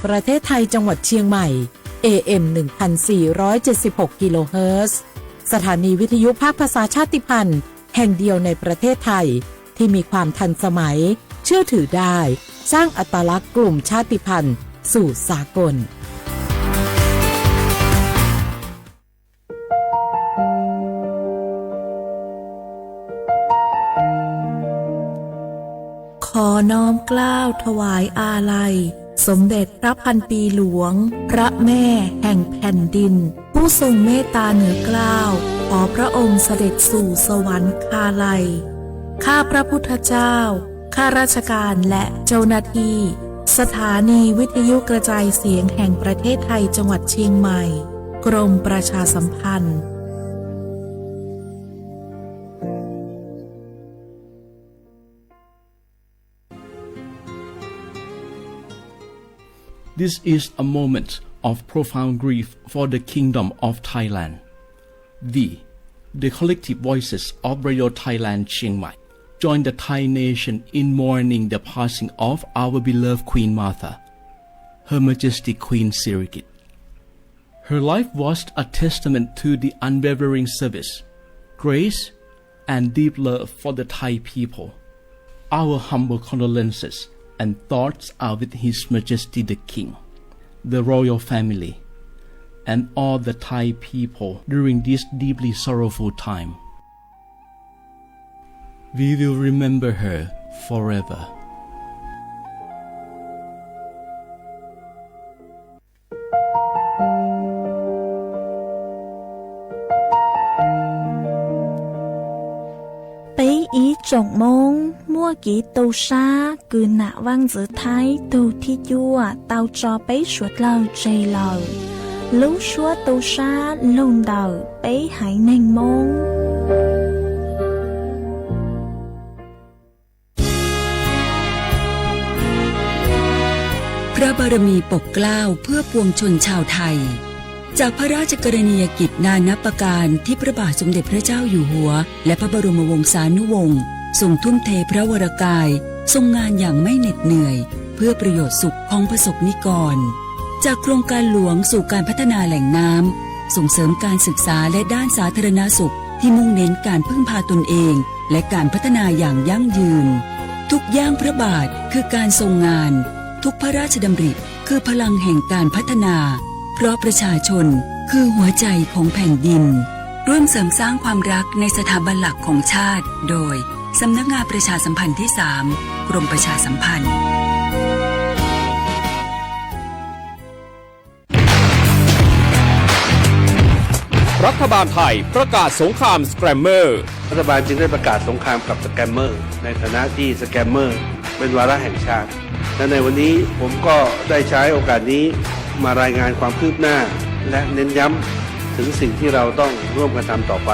ประเทศไทย จังหวัดเชียงใหม่ เอ เอ็ม หนึ่งพันสี่ร้อยเจ็ดสิบหก กิโลเฮิรตซ์ สถานีวิทยุภาคภาษาชาติพันธุ์แห่งเดียวในประเทศไทย ที่มีความทันสมัย เชื่อถือได้ สร้างอัตลักษณ์กลุ่มชาติพันธุ์สู่สากล ขอน้อมเกล้าถวายอาลัย สมเด็จพระพันปีหลวง พระแม่แห่งแผ่นดิน ผู้ทรงเมตตาเหนือเกล้า ขอพระองค์เสด็จสู่สวรรคาลัย ข้าพระพุทธเจ้า ข้าราชการและเจ้าหน้าที่ สถานีวิทยุกระจายเสียงแห่งประเทศไทย จังหวัดเชียงใหม่ กรมประชาสัมพันธ์ This is a moment of profound grief for the Kingdom of Thailand. We, the collective voices of Radio Thailand Chiang Mai, join the Thai nation in mourning the passing of our beloved Queen Mother, Her Majesty Queen Sirikit. Her life was a testament to the unwavering service, grace, and deep love for the Thai people. Our humble condolences and thoughts are with His Majesty the King, the royal family, and all the Thai people during this deeply sorrowful time. We will remember her forever. ปี๊อี โจ่งโม้ง muaj kev tu sab kws nam vaj ntxwv Thaib tug thib cuaj tau tso peb suav dlawg tseg lawm. Lub suab tu sab lug ntawm peb haiv neeg Moob. พระบารมีปกเกล้าเพื่อปวงชนชาวไทย จากพระราชกรณียกิจนานับประการที่พระบาทสมเด็จพระเจ้าอยู่หัว และพระบรมวงศานุวงศ์ทรงทุ่มเทพระวรกาย ทรงงานอย่างไม่เหน็ดเหนื่อย เพื่อประโยชน์สุขของประสบนิกร จากโครงการหลวงสู่การพัฒนาแหล่งน้ำ ส่งเสริมการศึกษาและด้านสาธารณสุขที่มุ่งเน้นการพึ่งพาตนเอง และการพัฒนาอย่างยั่งยืน ทุกย่างพระบาทคือการทรงงาน ทุกพระราชดำริคือพลังแห่งการพัฒนา เพราะประชาชนคือหัวใจของแผ่นดิน ร่วมเสริมสร้างความรักในสถาบันหลักของชาติ โดย สำนักงานประชาสัมพันธ์ที่สาม กรมประชาสัมพันธ์ รัฐบาลไทยประกาศสงครามสแกรมเมอร์ รัฐบาลจึงได้ประกาศสงครามกับสแกมเมอร์ ในฐานะที่สแกมเมอร์เป็นวาระแห่งชาติ และในวันนี้ผมก็ได้ใช้โอกาสนี้มารายงานความคืบหน้า และเน้นย้ำถึงสิ่งที่เราต้องร่วมกันทำต่อไป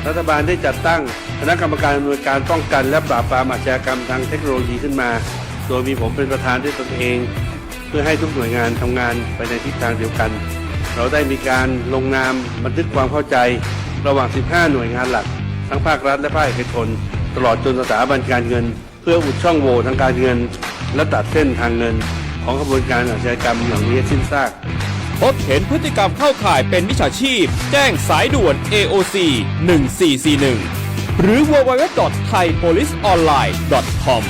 รัฐบาลได้จัดตั้งคณะกรรมการอำนวยการป้องกันและปราบปรามอาชญากรรมทางเทคโนโลยีขึ้นมา โดยมีผมเป็นประธานด้วยตนเอง เพื่อให้ทุกหน่วยงานทำงานไปในทิศทางเดียวกัน เราได้มีการลงนามบันทึกความเข้าใจระหว่าง สิบห้า หน่วยงานหลัก ทั้งภาครัฐและภาคเอกชน ตลอดจนสถาบันการเงิน เพื่ออุดช่องโหว่ทางการเงิน และตัดเส้นทางเงิน ของขบวนการอาชญากรรมเหล่านี้ให้สิ้นซาก พบเห็นพฤติกรรมเข้าข่ายเป็นมิจฉาชีพ แจ้งสายด่วน เอ โอ ซี หนึ่งสี่สี่หนึ่ง หรือ ดับเบิลยู ดับเบิลยู ดับเบิลยู ดอท ไทย โพลิส ออนไลน์ ดอท คอม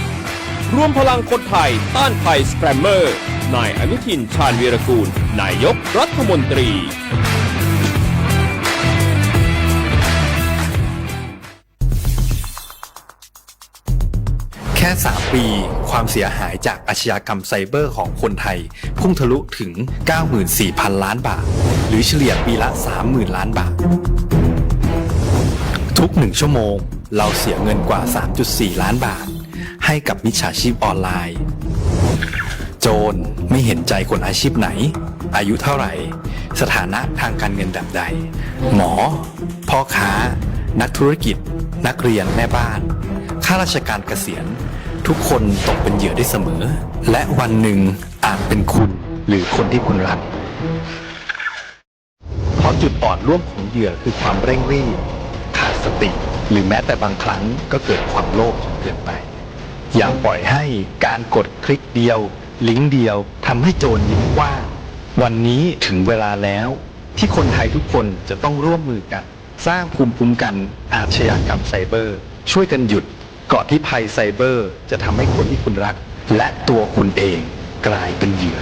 รวมพลังคนไทยต้านภัยสแกรมเมอร์ นายอนุทิน ชาญวีรกูล นายกรัฐมนตรี แค่ สาม ปี ความเสียหายจากอาชญากรรมไซเบอร์ของคนไทย พุ่งทะลุถึง เก้าหมื่นสี่พัน ล้านบาท หรือเฉลี่ยปีละ สามหมื่น ล้านบาท ทุกหนึ่งชั่วโมง เราเสียเงินกว่า สามจุดสี่ ล้านบาท ให้กับมิจฉาชีพออนไลน์ โจรไม่เห็นใจคนอาชีพไหน อายุเท่าไหร่ สถานะทางการเงินแบบใด หมอ พ่อค้า นักธุรกิจ นักเรียน แม่บ้าน ข้าราชการเกษียณ ทุกคนตกเป็นเหยื่อได้เสมอ และวันหนึ่งอาจเป็นคุณหรือคนที่คุณรัก เพราะจุดอ่อนร่วมของเหยื่อคือความเร่งรีบ ขาดสติ หรือแม้แต่บางครั้งก็เกิดความโลภจนเกินไป อย่าปล่อยให้การกดคลิกเดียว ลิงก์เดียวทำให้โจรยิ้มกว้าง วันนี้ถึงเวลาแล้วที่คนไทยทุกคนจะต้องร่วมมือกันสร้างภูมิคุ้มกันอาชญากรรมไซเบอร์ ช่วยกันหยุดก่อนที่ภัยไซเบอร์จะทำให้คนที่คุณรักและตัวคุณเองกลายเป็นเหยื่อ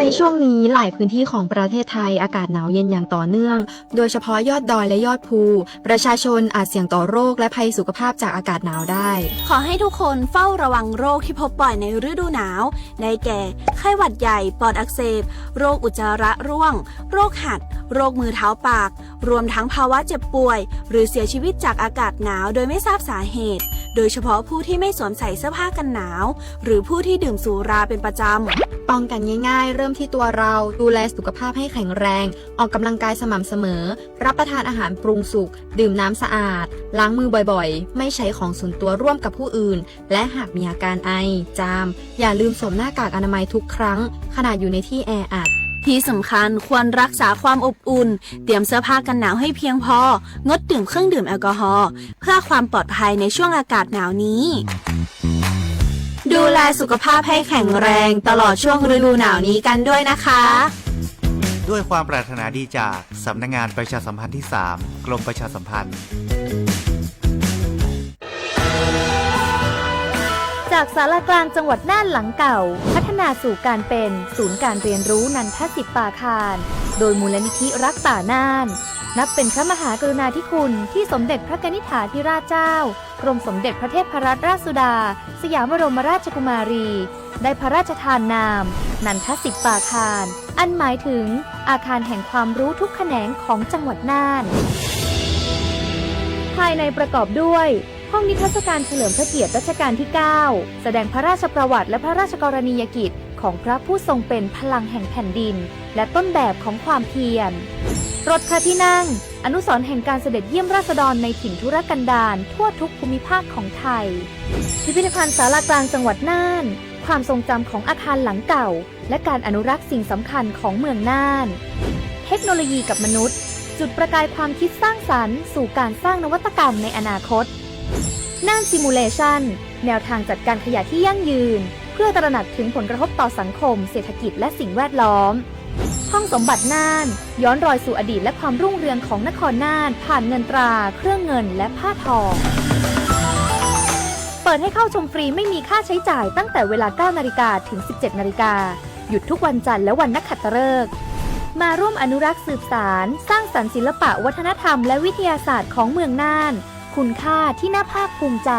ในช่วงนี้หลายพื้นที่ของประเทศไทยอากาศหนาวเย็นอย่างต่อเนื่อง โดยเฉพาะยอดดอยและยอดภู ประชาชนอาจเสี่ยงต่อโรคและภัยสุขภาพจากอากาศหนาวได้ ขอให้ทุกคนเฝ้าระวังโรคที่พบบ่อยในฤดูหนาว ได้แก่ ไข้หวัดใหญ่ ปอดอักเสบ โรคอุจจาระร่วง โรคหัด โรคมือเท้าปาก รวมทั้งภาวะเจ็บป่วย หรือเสียชีวิตจากอากาศหนาวโดยไม่ทราบสาเหตุ โดยเฉพาะผู้ที่ไม่สวมใส่เสื้อผ้ากันหนาว หรือผู้ที่ดื่มสุราเป็นประจำ ป้องกันง่ายๆ เริ่มที่ตัวเรา ดูแลสุขภาพให้แข็งแรง ออกกำลังกายสม่ำเสมอ รับประทานอาหารปรุงสุก ดื่มน้ำสะอาด ล้างมือบ่อยๆ ไม่ใช้ของส่วนตัวร่วมกับผู้อื่น และหากมีอาการไอ จาม อย่าลืมสวมหน้ากากอนามัยทุกครั้ง ขณะอยู่ในที่แออัด ที่สำคัญควรรักษาความอบอุ่น เตรียมเสื้อผ้ากันหนาวให้เพียงพอ งดดื่มเครื่องดื่มแอลกอฮอล์ เพื่อความปลอดภัยในช่วงอากาศหนาวนี้ ดูแลสุขภาพให้แข็งแรงตลอดช่วงฤดูหนาวนี้กันด้วยนะคะ ด้วยความปรารถนาดีจากสำนักงานประชาสัมพันธ์ที่สาม กรมประชาสัมพันธ์ จากศาลากลางจังหวัดน่านหลังเก่า พัฒนาสู่การเป็นศูนย์การเรียนรู้นันทสิปปาคาร โดยมูลนิธิรักป่าน่าน นับเป็นพระมหากรุณาธิคุณที่สมเด็จพระกนิษฐาธิราชเจ้า กรมสมเด็จพระเทพรัตนราชสุดา สยามบรมราชกุมารี ได้พระราชทานนาม นันทสิปปาคาร อันหมายถึงอาคารแห่งความรู้ทุกแขนงของจังหวัดน่าน ภายในประกอบด้วย ห้องนิทรรศการเฉลิมพระเกียรติรัชกาลที่เก้า แสดงพระราชประวัติและพระราชกรณียกิจของพระผู้ทรงเป็นพลังแห่งแผ่นดิน และต้นแบบของความเพียร รถพระที่นั่ง อนุสรณ์แห่งการเสด็จเยี่ยมราษฎรในถิ่นทุรกันดารทั่วทุกภูมิภาคของไทย พิพิธภัณฑ์ศาลากลางจังหวัดน่าน ความทรงจำของอาคารหลังเก่า และการอนุรักษ์สิ่งสำคัญของเมืองน่าน เทคโนโลยีกับมนุษย์ จุดประกายความคิดสร้างสรรค์สู่การสร้างนวัตกรรมในอนาคต น่าน Simulation แนวทางจัดการขยะที่ยั่งยืน เพื่อตระหนักถึงผลกระทบต่อสังคม เศรษฐกิจ และสิ่งแวดล้อม ห้องสมบัติน่าน ย้อนรอยสู่อดีตและความรุ่งเรืองของนครน่าน ผ่านเงินตรา เครื่องเงิน และผ้าทอ เปิดให้เข้าชมฟรีไม่มีค่าใช้จ่ายตั้งแต่เวลา เก้านาฬิกา ถึง สิบเจ็ดนาฬิกา หยุดทุกวันจันทร์และวันนักขัตฤกษ์ มาร่วมอนุรักษ์สืบสาน สร้างสรรค์ศิลปะวัฒนธรรมและวิทยาศาสตร์ของเมืองน่าน คุณค่าที่น่าภาคภูมิใจ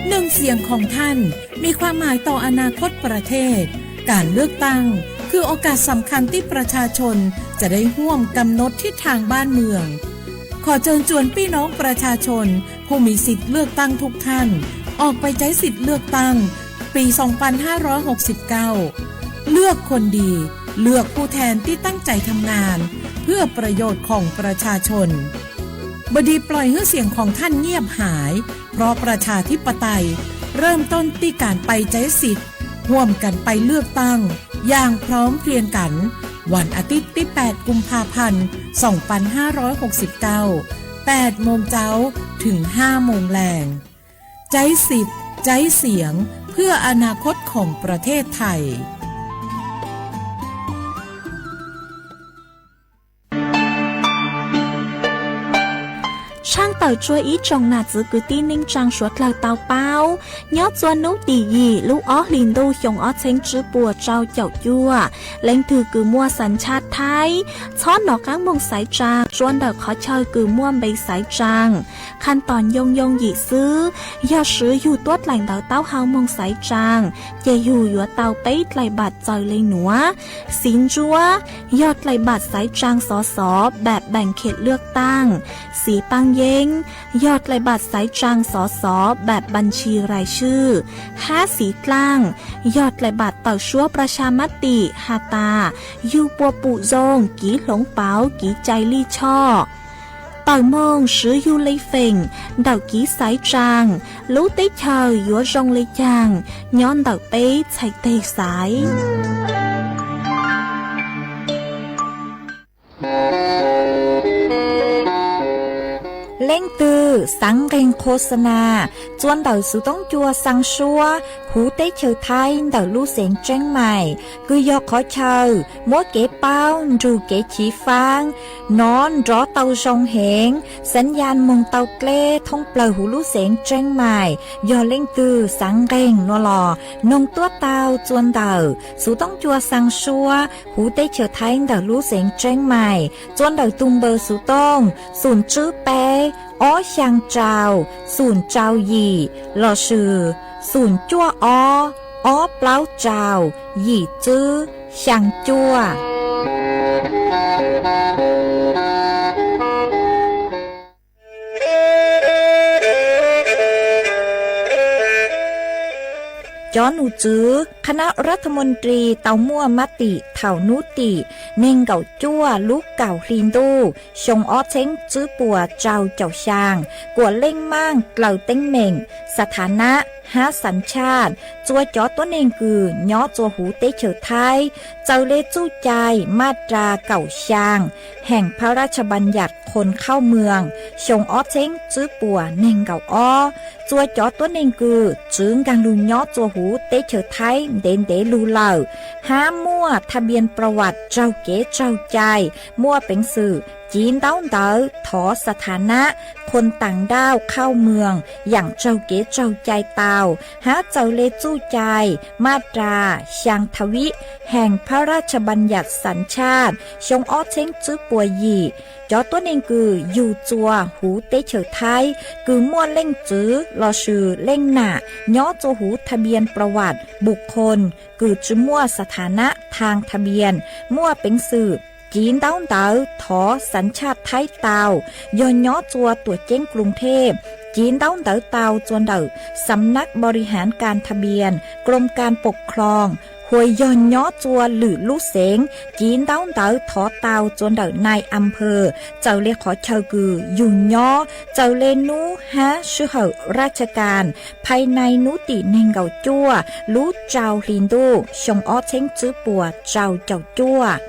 หนึ่งเสียงของท่านมีความหมายต่ออนาคตประเทศ การเลือกตั้งคือโอกาสสำคัญที่ประชาชนจะได้ร่วมกำหนดทิศทางบ้านเมือง ขอเชิญชวนพี่น้องประชาชนผู้มีสิทธิ์เลือกตั้งทุกท่าน ออกไปใช้สิทธิ์เลือกตั้งปี สองพันห้าร้อยหกสิบเก้า เลือกคนดี เลือกผู้แทนที่ตั้งใจทำงาน เพื่อประโยชน์ของประชาชน บดีปล่อยให้เสียงของท่านเงียบหาย เพราะประชาธิปไตยเริ่มต้นที่การไปใช้สิทธิ์ ร่วมกันไปเลือกตั้งอย่างพร้อมเพรียงกัน วันอาทิตย์ที่ แปด กุมภาพันธ์ สองพันห้าร้อยหกสิบเก้า แปดโมงเช้าถึง ห้าโมงแลง ใช้สิทธิ์ ใช้เสียง เพื่ออนาคตของประเทศไทย Tshaaj tawm tsua ib tsoom nam txiv kwv tij neej tsaa suav dlawg tau paub, nyob tsua nub tim yim lub ob hlis ntuj xyoo ob txheeb tsib puas rau caum cuaj, leej twg kws muaj xas tshaj Thaib, txhob nov qaab moog xaiv tsaa tsua ntawm qhov chaw kws muaj npe xaiv tsaa. Khas tom yoo yoo yim xwb, yog swv yug tuab dlaim ntawv taub hau moog xaiv tsaa, ces yug yuav tau peb dlaim npaam txawm le nuav: Xiv ntsuab, yog dlaim npaam xaiv tsaa xov xov npaam npaam khiam lwaj taaj. Xiv paaj yeeb, yog dlaim npaam xaiv tsaa xov xov npaam npaam tshis rais swj. Hab xiv dlaaj, yog dlaim npaam tawm suab pras tshas mab tim has tas yug puas pum zoo, kiv hloov pauv, kiv cai lij choj. Tawm moog swv yug le feem ntawm kiv xaiv tsaa, lub teb chaws yuav zoo le caag nyob ntawm peb txhais teg xaiv. Leej twg xaav nqeeg qhuas xas nas txua ntawm xuv toob cua xaa suab huv teb chaws Thaib ntawm lub xeev Tseeb Mais, kws yog qhov chaw muab kev paub nrug kev chiv faab nov nrov tau zoo heev, xaav yaj moog tau dleb thoob plawg huv lub xeev Tseeb Mais. Yog leej twg xaav nqeeg no los noog tuab tau txua ntawm xuv toob cua xaa suab huv teb chaws Thaib ntawm lub xeev Tseeb Mais, txua ntawm tug npawb xuv tooj xum tswb peb ob xyaa rau xum rau yim lossis xum cuaj ob ob plaub rau yim tswb xyaa cuaj. Cov num tswv khab nab rab tha mos ris tau muaj mab tim thaum nub tim neeg nkaum cuaj lub kaum hli ntuj xyoo ob txheeb tswb puas rau caum xyaa, kuam leej maaj dlaws teeb meem, xas tha nab hab xas tshaj, txua cov tuab neeg kws nyob txua huv teb chaws Thaib, txawm le txuj cai maj ras kaum xyaa heem phab rab tshab npaas yam qhoo khauj moos xyoo ob txheeb tswb puas neeg nkaum ob, txua cov tuab neeg kws tswv nkaag lug nyob txua huv teb chaws Thaib ntev ntev lug lawm, hab muaj tha npias pras vam raug kev tsaug cai, muaj peev xwm civ ntaub ntawv thov xas tha nab qhoo taam nrauj khauj moos yaam raug kev tsaug cai tau, hab txawm le txuj cai maj ras xyaa tha vib heem phab rab tshab npaas yam xas tshaj xyoo ob txheeb tswb puas yim, cov tuab neeg kws yug txua huv teb chaws Thaib kws muaj leej txwv lossis leej nam nyob txua huv tha npias pras vam npus qhoo kws tsi muaj xas tha nab thaag tha npias, muaj peev xwm civ ntaub ntawv thov xas tshaj Thaib tau, yog nyob txua tuam ceeb Kloos Thej, civ ntaub ntawv tau txua ntawm xam nab npo ri haav kas tha npias Kroom kas pom khloos, hos yog nyob txua lwm lub xeev, civ ntaub ntawv thov tau txua ntawm nai am phawm, txawm le qhov chaw kws yug nyob, txawm le nub hab sij hawm rab tshab kas, phaj nai nub tim neeg nkaum cuaj lub rau hli ntuj xyoo ob txheeb tswb puas rau caum cuaj.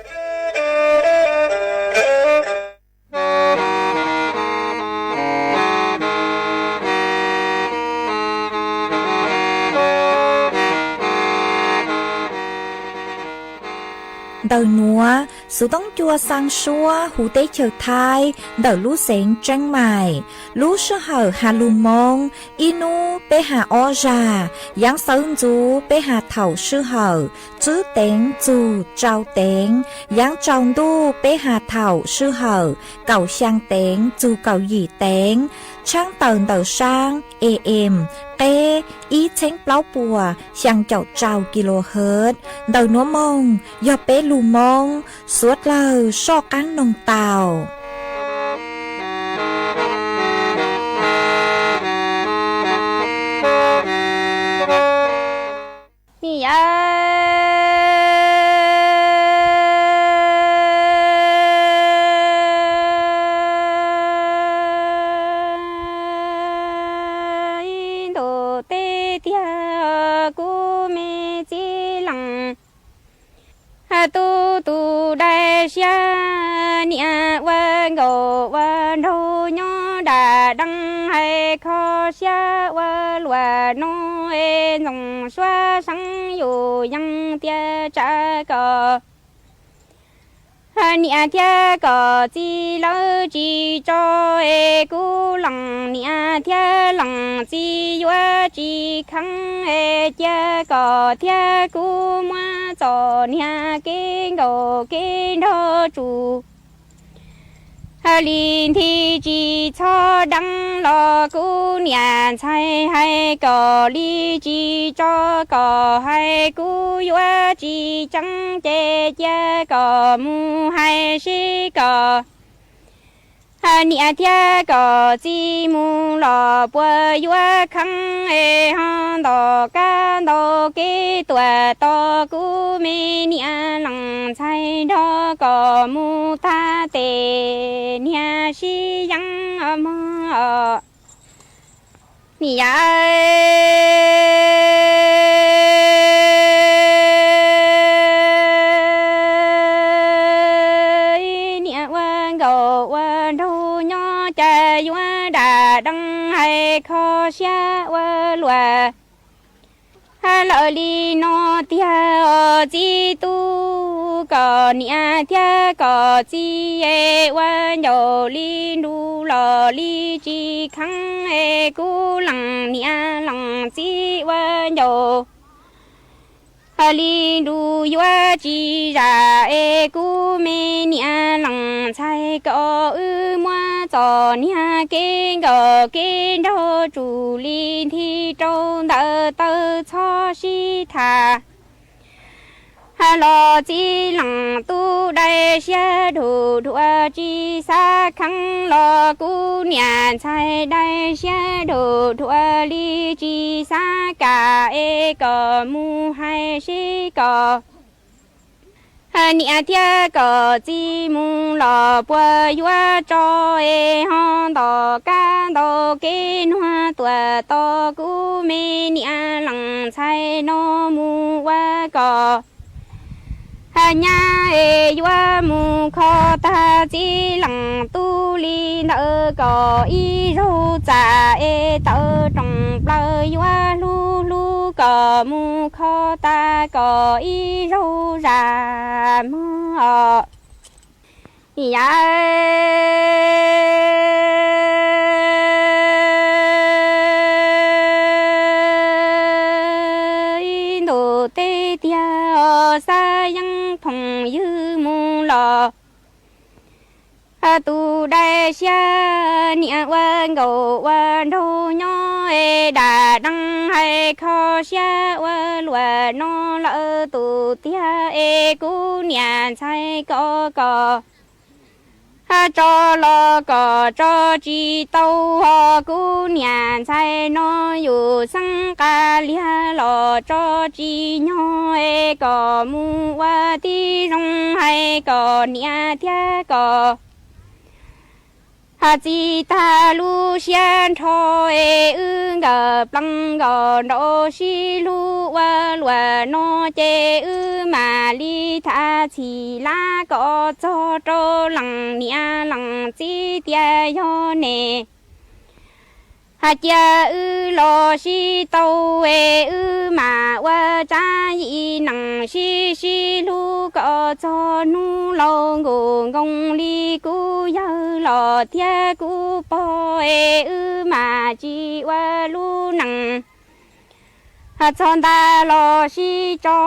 Ntawm nuav, xuv toob cua xaa suab huv teb chaws Thaib ntawm lub xeev Tseeb Mais, lub sij hawm has lug Moob, ib nub peb has ob zag, yaav xawv ntxuv peb has thaum sij hawm tswb teev txug rau teev, yaav tsaus ntuj peb has thaum sij hawm kaum xyaa teev txug kaum yim teev, tshaab tawm ntawm saab A M, qeb ib txheeb plaub puas xyaa caum rau kilohertz. Ntawm nuav moog yog peb lug Moob, suav dlawg soj qaab noog tau. Ib ntu teb tiag kuv me txiv leej, tub tug dai siab niam ua nkaus ua nraug nyob dam deev hais kho siab ua luam nuj es ntxoov suav seev yus yeej tias tsav kom niam thiab kom txiv lawv tsis tso es kuv leej niam thiab leej txiv yuav tsis kheev es cia kom thiab kuv muab txom niag kev nkaus kev nrog tsuj li nthi tsis txhob deev los kuv niam ntxhais hais kom li tsis tso kom hais kuv yuav tsis tseev ces cia kom mus hais seb kom niam thiab kom txiv mus los puas yuav kheev es ho ntom kab ntaus kev tuam tos kuv me niam leej ntxhais nrog kom mus tag tes niag sib yeeb mog. Niam yam niam ua nkaus ua nraug nyob cas yuav dam deev hais kho siab ua luam lawm li no tiag os txiv tub, kom niam thiab kom txiv es ua ncaus li nrus los li tsis kheev es kuv leej niam leej txiv ua ncaus li nrus yuav tsis zam es kuv me niam leej ntxhais kom wb muab txom niag kev nkauj kev nraug tsum li nthi rau ntawm taw txhob sib tham los txiv leej tub dai siab dhuj dhuav tsis xav kheev los kuv niam ntxhais dai siab dhuj dhuav li tsis xav kam es kom mus hais seb kom niam thiab kom txiv mus los puas yuav tso es ho ntaus kab ntaus kev nuag tuam tos kuv me niam leej ntxhais no mus ua kom nyab es yuav mus kho tag txiv leej tub li ntawd kom ib zaug txam es tawv rooj plaws yuav hlub hlub kom mus kho tag kom ib zaug zam mog. Yam ib ntus teb tiag os xav yeeb phooj ywg mus los tus dai siab niam ua nkaus ua nraug nyob es dam deev hais kho siab ua luam no lawm tus tiag es kuv niam ntxhais ko kom tso los kom tso tsis tau os kuv niam ntxhais no yus xeeb qas liag los tso tsis nyog es kom mus ua tib zoo hais kom niam thiab kom txiv tag lub siab nrho es wb nkawd plees nkaus nraud sib hlub ua luam no ces wb mam li tham txhim lab kom txog rau leej niam leej txiv tias yog ne hais cia wb los sib tau es wb mam ua tsab yim neej sib sib hlub kom txog hnub laus nkaus nkoos li kuv yawg los thiab kuv pog es wb mam tsis ua lub neej txog nta los sib tso.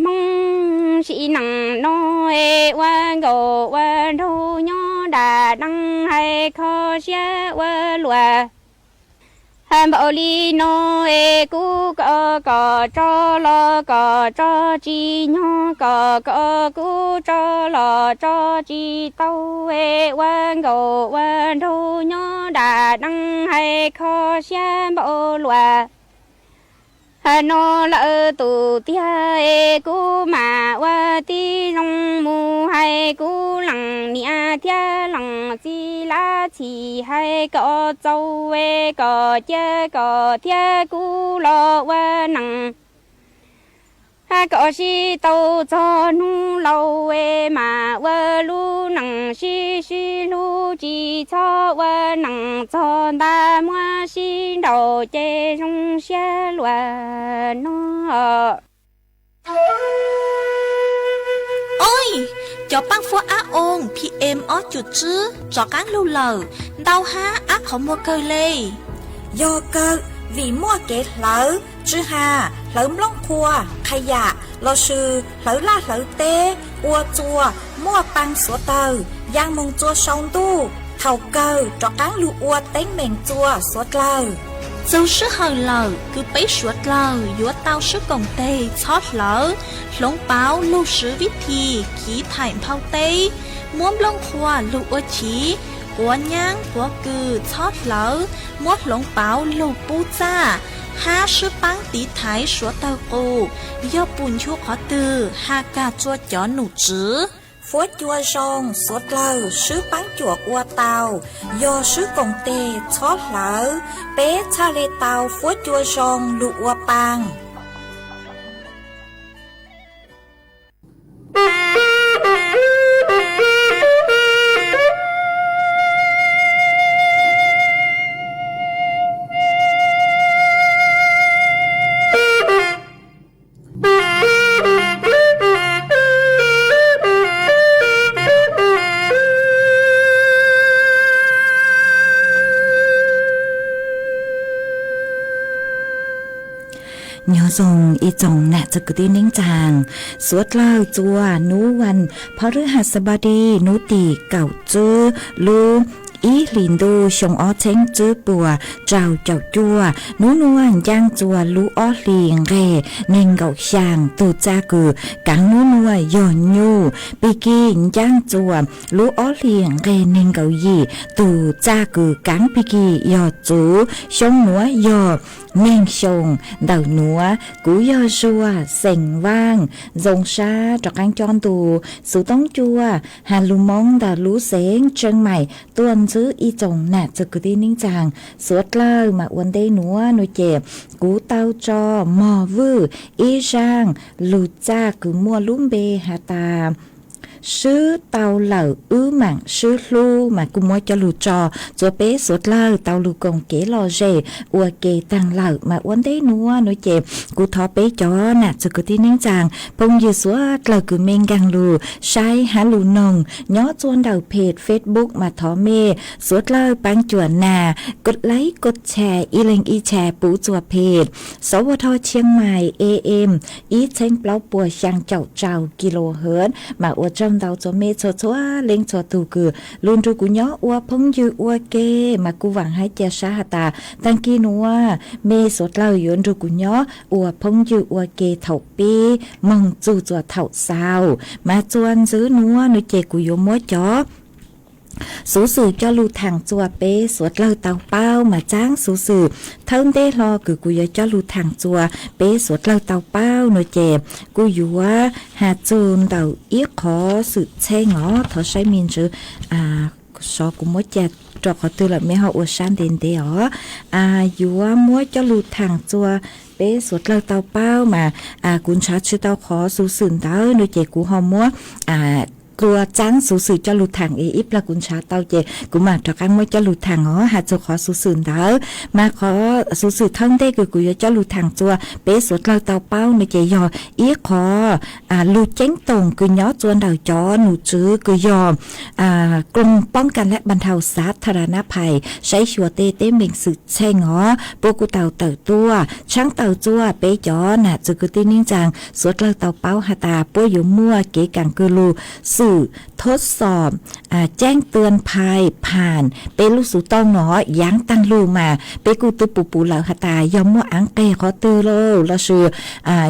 Hmoob sim neej no es ua nkaus ua nraug nyob dam deev hais kho siab ua luam npaum li no es kuv ko kom tso los kom tso tsis nyog kom ko kuv tso los tso tsis tau es ua nkaus ua nraug nyob dam deev hais kho siab npaum luam no lawm tus tiag es kuv mam ua tib zoo mus hais kuv leej niam thiab leej txiv lab txhim hais kom txaus es kom cia kom thiab kuv los ua neej kom sib tau txog hnub laus es mam ua lub neej sib sib hlub tsis txhob ua neej txog nta muab sib nraus ces zoo siab luam no. Oj, cov paab fuab ab oo P M ob cum tswb rov qaab lug lawm, ntau hab ab qhov muag kawg le. Yog kawg, vim muaj kev hlawv, tsw has, hlawv nplooj qhuav, qha yam, lossis hlawv laj hlawv teb, ua txuas, muaj paa xuav tawg, yaa moog txua sau ntuj, thaum kawg rov qaab lug ua teeb meem txua xuav dlawg. Txug sij hawm lawm kws peb suav dlawg yuav tau swb koom teg txhob hlawv, hloov pauv lug swv vib thi khiv thaim nphau teb, muab nplooj qhuav lug ua chiv, quav nyab quav kws txhob hlawv, muab hloov pauv lug pub txaj, hab swb paab tiv thaiv suav dlawg qus. Yog pum nchu qhov twg, has kag tsua cov num tswv. Fuab cua zoo, suav dlawg swb paab cuam ua tau, yog swb koom teg txhob hlawv, peb txhaj le tau fuab cua zoo lug ua paa. Nyob zoo ib tsoom nam txiv kwv tij neej tsaa, suav dlawg txua nub vas phab rwb has xab npab di nub tim kaum tswb lub ib hlis ntuj xyoo ob txheeb tswb puas rau caum cuaj, nub nuav ncaaj txua lub ob hlis nqeg neeg nkaum xyaa tug txaj kws kaav nub nuav yog nyuj, pig kig ncaaj txua lub ob hlis nqeg neeg nkaum yim tug txaj kws kaav pig kig yog txuv, xyoo nuav yog neeg xyoo ntawm nuav. Kuv yog Zuag xeem Vaaj, zoo sab rov qaab cob ntu xuv toob cua has lug Moob ntawm lub xeev Tseej Maim tuaj ntsib ib tsoom nam txiv kwv tij neej tsaa, suav dlawg mas ua ntej nuav nuav ces kuv tau tso mog vwj ib zaaj lug txaj kws muaj lub npe has tas swb tau lawm wb maam swb hlub mas kuj muab coj lug tso txua peb suav dlawg tau lug koom kev lom zem ua ke taag lawm mas ua ntej nuav nuav ces kuv thov peb cov nam txiv kwv tij neej tsaa phooj ywg suav dlawg kws mej nkaag lug saib hab lug noog nyob txua ntawm peg Facebook mas thov mej suav dlawg paab cuam nas kov laib kov tshare ib leeg ib tshare puv txua peg sov ua dhau Chiang Mai A M ib txheeb plaub puas xyaa caum rau kilohertz mas ua tsaug ntau txua mej txhua txhua leej txhua tug kws lug nrug kuv nyob ua phooj ywg ua ke mas kuv vaam hab ca sab has tas taag kig nuav mej suav dlawg yuav nrug kuv nyob ua phooj ywg ua ke thaum pib moog txug txua thaum xaus mas txua ntsib nuav nuav ces kuv yuav muab cov xuv xwm coj lug thaam txua peb suav dlawg tau paub mas txaab xuv xwm thawj ntej hlo kws kuv yuav coj lug thaam txua peb suav dlawg tau paub nuav ces kuv yuav has txug ntawm ib qhov xwm txheej os thov saib me ntsws sov kuv muab ca rau qhov twg lawm mej ho ua sab ntev ntev os. Yuav muab coj lug thaam txua peb suav dlawg tau paub mas kuv nrhav tsi tau qhov xuv xwm ntawd nuav ces kuv ho muab dlua txaab xuv xwm coj lug thaam es ib plag kuv nrhav tau ces kuv mam rov qaab muab coj lug thaam os has txug qhov xuv xwm ntawd mas qhov xuv xwm thawj ntej kws kuv yuav coj lug thaam txua peb suav dlawg tau paub nuav ces yog ib qhov lug ceeb toom kws nyob txua ntawm cov num tswv kws yog กรมป้องกันและบรรเทาสาธารณภัย saib xyuas tej teeb meem xwm txheej os puab kuj tau tawm tuaj tshaab tawm txua peb cov nam txiv kwv tij neej tsaa suav dlawg tau paub has tas puab yuav muaj kev kaam kws lug xwm thov xom caij tuaj phai pham peb lub xuv tooj nuav yaav taag lug mas peb kuj twb pum pum lawm has tas yog muaj aav qeg qhov twg los sis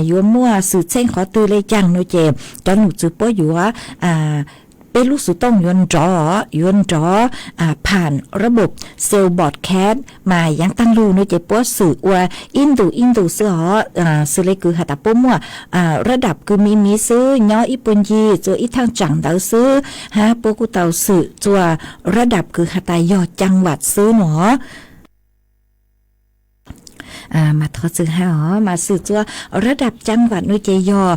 yuav muaj xwm txheej qhov twg le caag nuav ces cov num tswv puab yuav peb lub xuv tooj yuav nrov, yuav nrov pham ระบบ cell broadcast mas yaav taag lug nuav ces puab xwm ua ib ntus ib ntus xwb os, xws le kws has tas puab muaj ระดับ kws miv miv xwb nyob ib puag ncig txua ib thaaj tsaam ntawd xwb hab puab kuj tau xwm txua ระดับ kws has tas yog จังหวัด xwb nuav. Mas thov txwm has os mas xwm txua ระดับ จังหวัด nuav ces yog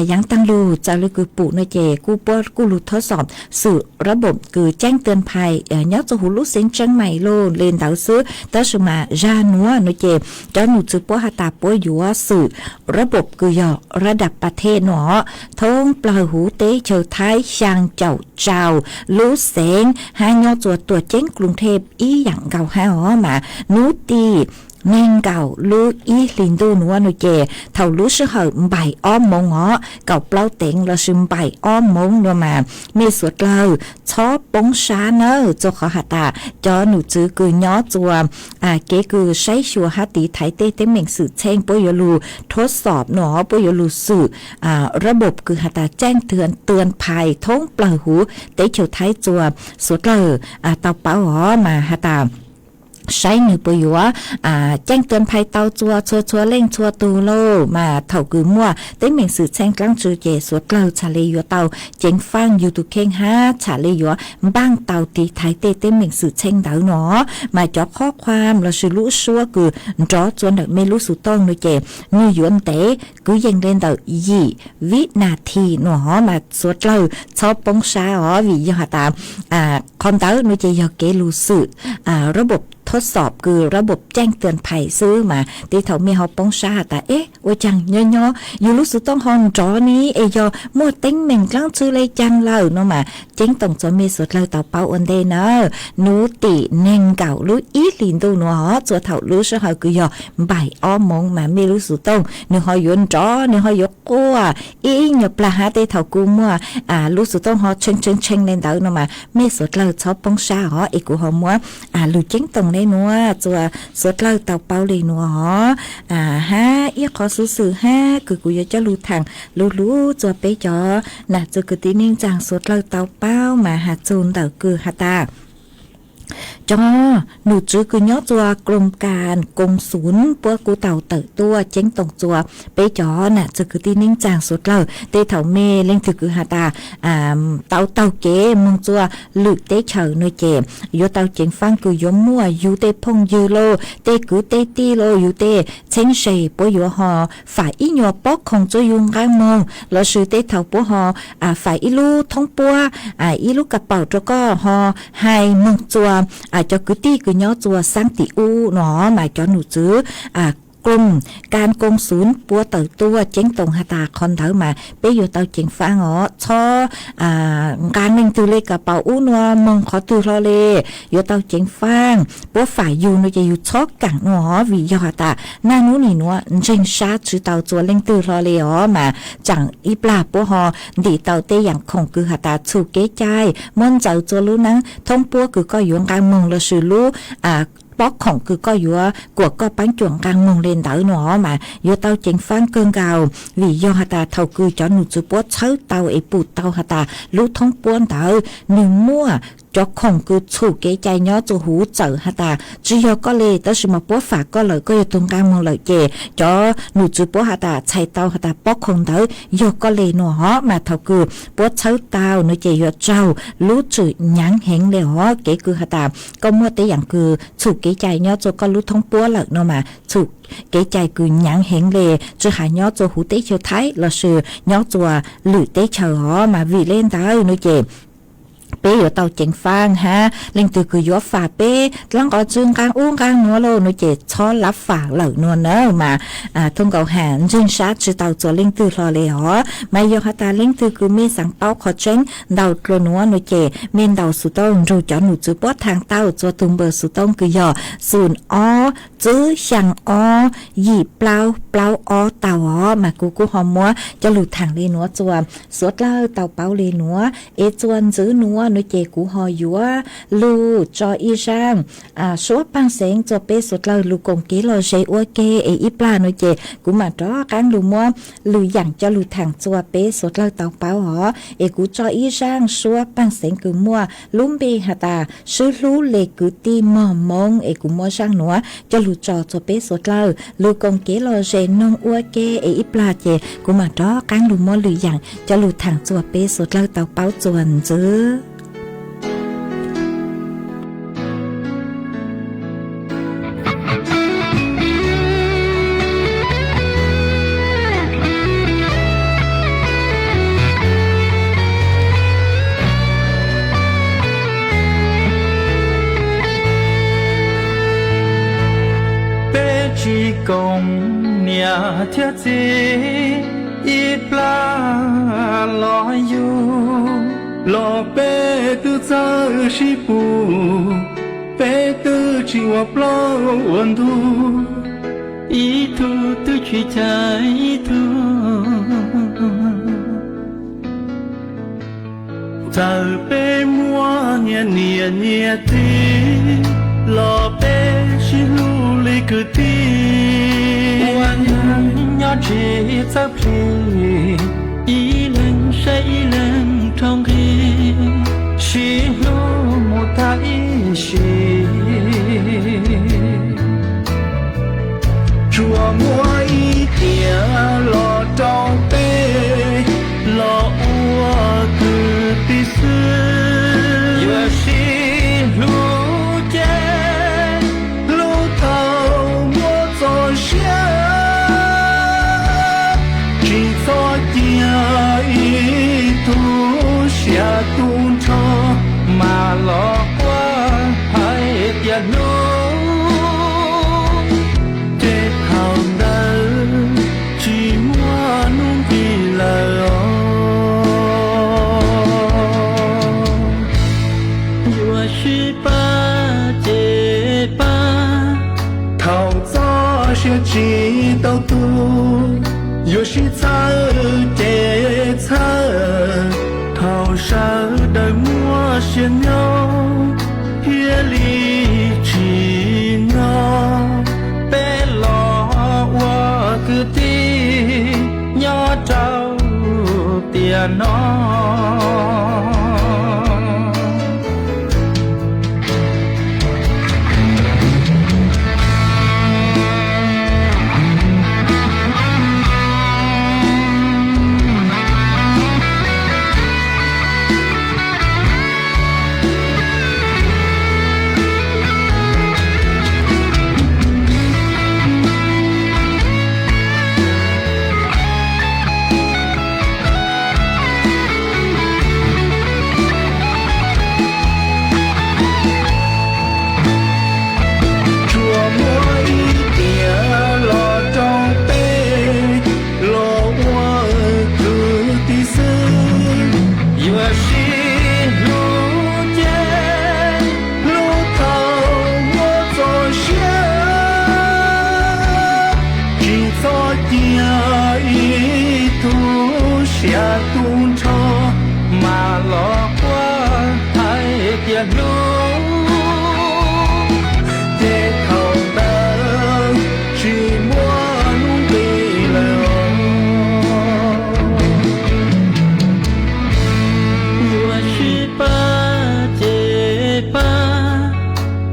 yaav taag lug txawm le kws pum nuav ces kuj puab kuj lug thov xom xwm ระบบ kws caij tuaj phai nyob txua huv lub xeev Tseeb Mais lug le ntawd xwb tab sis mas zag nuav nuav ces cov num tswv puab has tas puab yuav xwm ระบบ kws yog ระดับ ประเทศ nuav thoob plawg huv teb chaws Thaib xyaa caum rau lub xeev hab nyob txua tuam ceeb กรุงเทพ ib yaam nkaus hab os mas nub tim nees nkaum lub ib hlis ntuj nuav no ces thaum lub sij hawm npaim ob moov os, kaum plaub teev lossis npaim ob moov no mas mej suav dlawg txhob poob sab nawb, rua qhov has tas cov num tswv kws nyob rua kev kws saib xyuas hab tiv thaiv tej teeb meem xwm txheej puab yuav lug thuab xom no, puab yuav lug xwm rab npom kws has tas tseej tuam phais thoob plawg huv teb chaws Thaib rua suav dlawg tau paub os mas has tas saib nwg puas yuav tseej tuam phais tau rua txhua txhua leej txhua tug lauj. Mas thaum kws muaj teeb meem xwm txheej dlaab tsi ces suav dlawg txhaj le yuav tau ceev faaj yug tug kheej hab txhaj le yuav npaaj tau tiv thaiv tej teeb meem xwm txheej ntawd no. Mas cov qhob qhuam lossis lub suab kws nrov rua ntawm mej lub xuv tooj no ces nwg yuav ntev kwv yees le ntawm yim vib nas this no, mas suav dlawg txhob poob sab os, vim yog has tas qhov ntawd no ces yog kev lug xwm rab npom thuab xom kws rab npom tseej tuam phais xwb. Mas tej thaum mej ho poob sab has tas, eb, ua caag nyob nyob yug lub xuv tooj ho nrov ne, es yog muaj teeb meem dlaab tsi le caag lawm no mas ceeb toom rua mej suav dlawg tau paub ua ntej nawb. Nuav tim nees nkaum lub ib hlis ntuj nuav os, rua thaum lub sij hawm kws yog npaim ob moov mas mej lub xuv tooj nwg ho yuav nrov, nwg ho yuav quaj ib nyuag plag hab tej thaum kuj muaj lub xuv tooj ho tshee tshee tshee le ntawd no mas mej suav dlawg txhob poob sab os, es kuv ho muab lug ceeb toom le nuav rua suav dlawg tau paub le nuav os. Hab ib qhov xuv xwm hab kws kuv yuav coj lug thaam lug lug rua peb cov nam txwg kwv tij neej tsaa suav dlawg tau paub mas has txug ntawm kws has tas cov num tswv kws nyob rua koom kas koom xuv puab kuj tau tawm tuaj ceeb toom rua peb cov nam txwg kwv tij neej tsaa suav dlawg, tej thaum mej leej twg kws has tas tau taug kev moog rua lwm teb chaws no ces yuav tau ceev faaj kws yuav muaj yug tej phooj ywg lauj, tej kwv tej tij lauj, yug tej txheeb ze puab yuav ho faam ib nyuag pob khoom rua yug nqaa moog lossis tej thaum puab ho faam ib lub thoob puab, ib lub kas paum rua koj ho hais moog rua cov kwv tij kws nyob rua saab tim ub no mas cov num tswv koom kas koom xuv puab tawm tuaj ceeb toom has tas qhov ntawd mas peb yuav tau ceev faaj os, txhob nqaa leej twg le kas paum ub nua moog qhov twg hlo le, yuav tau ceev faaj. Puab faam yug no ces yug txhob kaam nua os, vim yog has tas naj nub nim nuav ntseeg sab tsi tau rua leej twg hlo le os mas tsaam ib plag puab ho ntim tau tej yaam khoom kws has tas txhum kev cai, muab ntsaws rua lub neeb thoob puab kws koj yuav nqaa moog lossis lub pob khoom kws koj yuav kuam koj paab cuam nqaa moog le ntawd no mas yuav tau ceev faaj kawg nkaus, vim yog has tas thaum kws cov num tswv puab txhawb tau es pum tau has tas lub thoob puab ntawd nwg muaj cov khoom kws txhum kev cai nyob rua huv txawm has tas tsi yog koj le, tab sis mas puab faam koj lawm, koj yog tug nqaa moog lawm ces cov num tswv puab has tas txhais tau has tas pob khoom ntawd yog koj le no os mas thaum kws puab txhawb tau no ces yuav raug lub tswm nyaav heev le os. Kev kws has tas koj muaj tej yaam kws txhum kev cai nyob rua koj lub thoob puab lawm no mas txhum kev cai kws nyaav heev le, tsi has nyob rua huv teb chaws Thaib lossis nyob rua lwm teb chaws os mas vim le ntawd no ces peb yuav tau ceev faaj hab leej twg kws yuav faam peb dlaab nqov tsw nqaa ub nqaa nuav lauj no ces txhob lab faam lawm nua nawb mas thooj nkaus has ntseeg sab tsi tau rua leej twg hlo le os mas yog has tas leej twg kws mej xaav paub qhov tseeb ntau dlua nuav no ces mej ntaus xuv tooj nrug cov num tswv puab thaam tau rua tug npawb xuv tooj kws yog xoom ob tswb xyaa ob yim plaub plaub ob tau os mas kuv kuj ho muab coj lug thaam le nuav rua suav dlawg tau paub le nuav es rua ntxiv nuav no ces kuv ho yuav lug tso ib zaaj suab paaj xeev rua peb suav dlawg lug koom kev lom zem ua ke es ib plag no ces kuv mam rov qaab lug muab lwm yaam coj lug thaam rua peb suav dlawg tau paub os. Es kuv tso ib zaaj suab paaj xeev kws muaj lub npe has tas Swb Hlub Le Kwv Tij Mog Moob es kuv muab zaaj nuav coj lug tso rua peb suav dlawg lug koom kev lom zem noog ua ke es ib plag ces kuv mam rov qaab lug muab lwm yaam coj lug thaam rua peb suav dlawg tau paub rua ntxiv. Peb tsis koom niam thiab txiv ib plag los yug, los peb twb txawj sib pum, peb twb tsis ua plaub ua ntug. ib tug twb tsis cas ib tug. Txawm peb muaj nyias niam nyias txiv los peb sib hlub li kwv tij. Ua neej nyob tsis txawj plig, ib leeg saib ib leeg rau nqi, sib hlub mus tag ib sim. Tsuas muaj ib tiam los rau peb los ua kwv tij xwb. Yuav sib hlub ces hlub thaum muaj txoj sia, tsis txhob cia ib tug sia tu nrho, mas los quaj hais tias hlub, ces thaum ntawd tsis muaj hnub nqis lawm os. Yuav sib pab ces pab, thaum txoj sia tsis tau tu. Yuav sib txhawb ces txhawb, thaum sawv daws muaj sia nyob thiaj li tsim nyog. Peb los ua kwv tij nyob rau tiam no. Tsuas muaj ib tiam los rau peb los ua kwv tij xwb. Yuav sib hlub ces hlub thaum muaj txoj sia, tsis txhob cia ib tug sia tu nrho, mas los quaj hais tias hlub, ces thaum ntawd tsis muaj hnub nqis lawm. Yuav sib pab ces pab,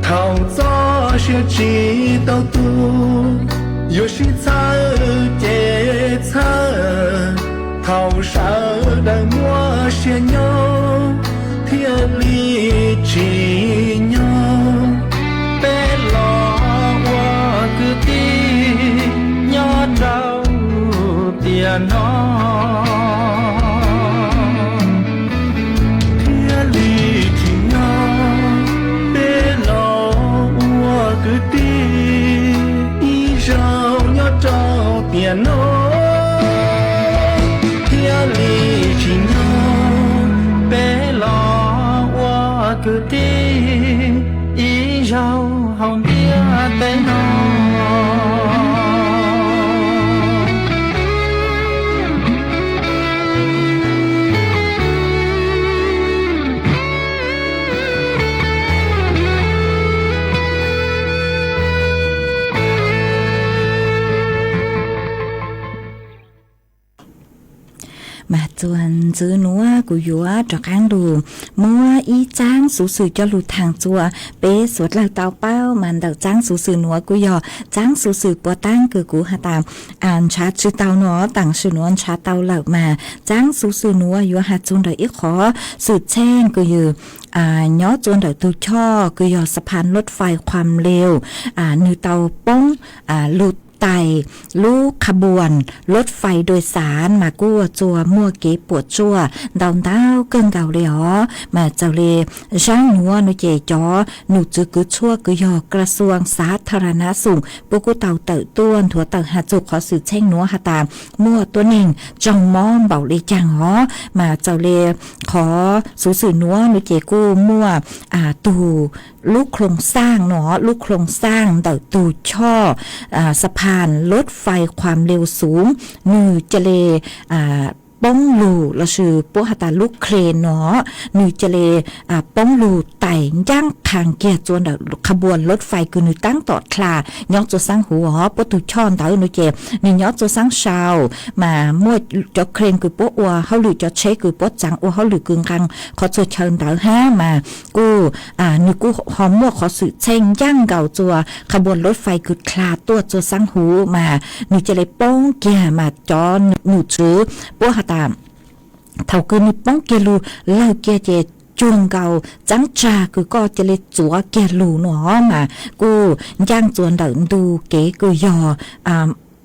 thaum txoj sia tsis tau tu. Yuav sib txhawb ces txhawb, thaum sawv daws muaj sia nyob thiaj li tsim nyog. Peb los ua kwv tij nyob rau tiam no thiaj li tsim nyog. Peb los ua kwv tij ib zaug nyob rau tiam no thiaj li tsim nyog. Peb los ua kwv tij ib zaug hauv ntiaj teb no. Mas txuas ntxiv nuav kuv yuav rov qaab lug muab ib txaab xuv xwm coj lug thaam txuas. Peb suav dlawg tau paub mas ntawm txaab xuv xwm nuav kuj yog txaab xuv xwm puav taab kws kuv has tas ntshav tsi tau no, taam sim nuav ntshav tau lawm mas txaab xuv xwm nuav yuav has txug ntawm ib qhov xwm txheej kws yog nyob txuas ntawm tug choj kws yog สะพานรถไฟความเร็ว nwg tau poob lug tais lub ขบวนรถไฟโดยสาร mas kuj txuas muaj kev puam tsuaj ntau ntau kawg nkaus li os. Mas txawm li zaaj nuav nuav ces cov num txwv kws tshuaj kws yog กระทรวงสาธารณสุข puab kuj tau tawm tuaj nthuav tawm has txug qhov xwm txheej nuav has tas muaj tuab neeg raug mob npaum li caag os. Mas txawm li qhov xuv xwm nuav nuav ces kuj muaj tug lub โครงสร้าง no, lub โครงสร้าง ntawm tug choj สะพานรถไฟ ลานรถไฟความเร็วสูง nws ca le poob lug lossis puab has tas lub khle no, nws ca le poob lug tais ncaaj qha kiag tsua ntawm qha npuas lub fais kws nws taab tom dlha nyob tsua saab huv os. Puab tug choj ntawd no ces nws nyob tsua saab sau, mas muaj cov khle kws puab ua hauj lwm, cov tsheb kws puab txaav ua hauj lwm kws nqaa qhov txhua chaw ntawd hab mas kuj nws kuj ho muaj qhov xwm txheej ncaaj nkaus tsua qha npuas lub fais kws dlha tuaj tsua saab huv mas nws ca le poob kiag mas cov num tswv puab has tas thaus kws nws poob kiag lug lawg kiag ces cuag nkaus txaab tsag kws koj ca le txuav kiag lug no mas kuj ncaaj tsua ntawm ntu kev kws yog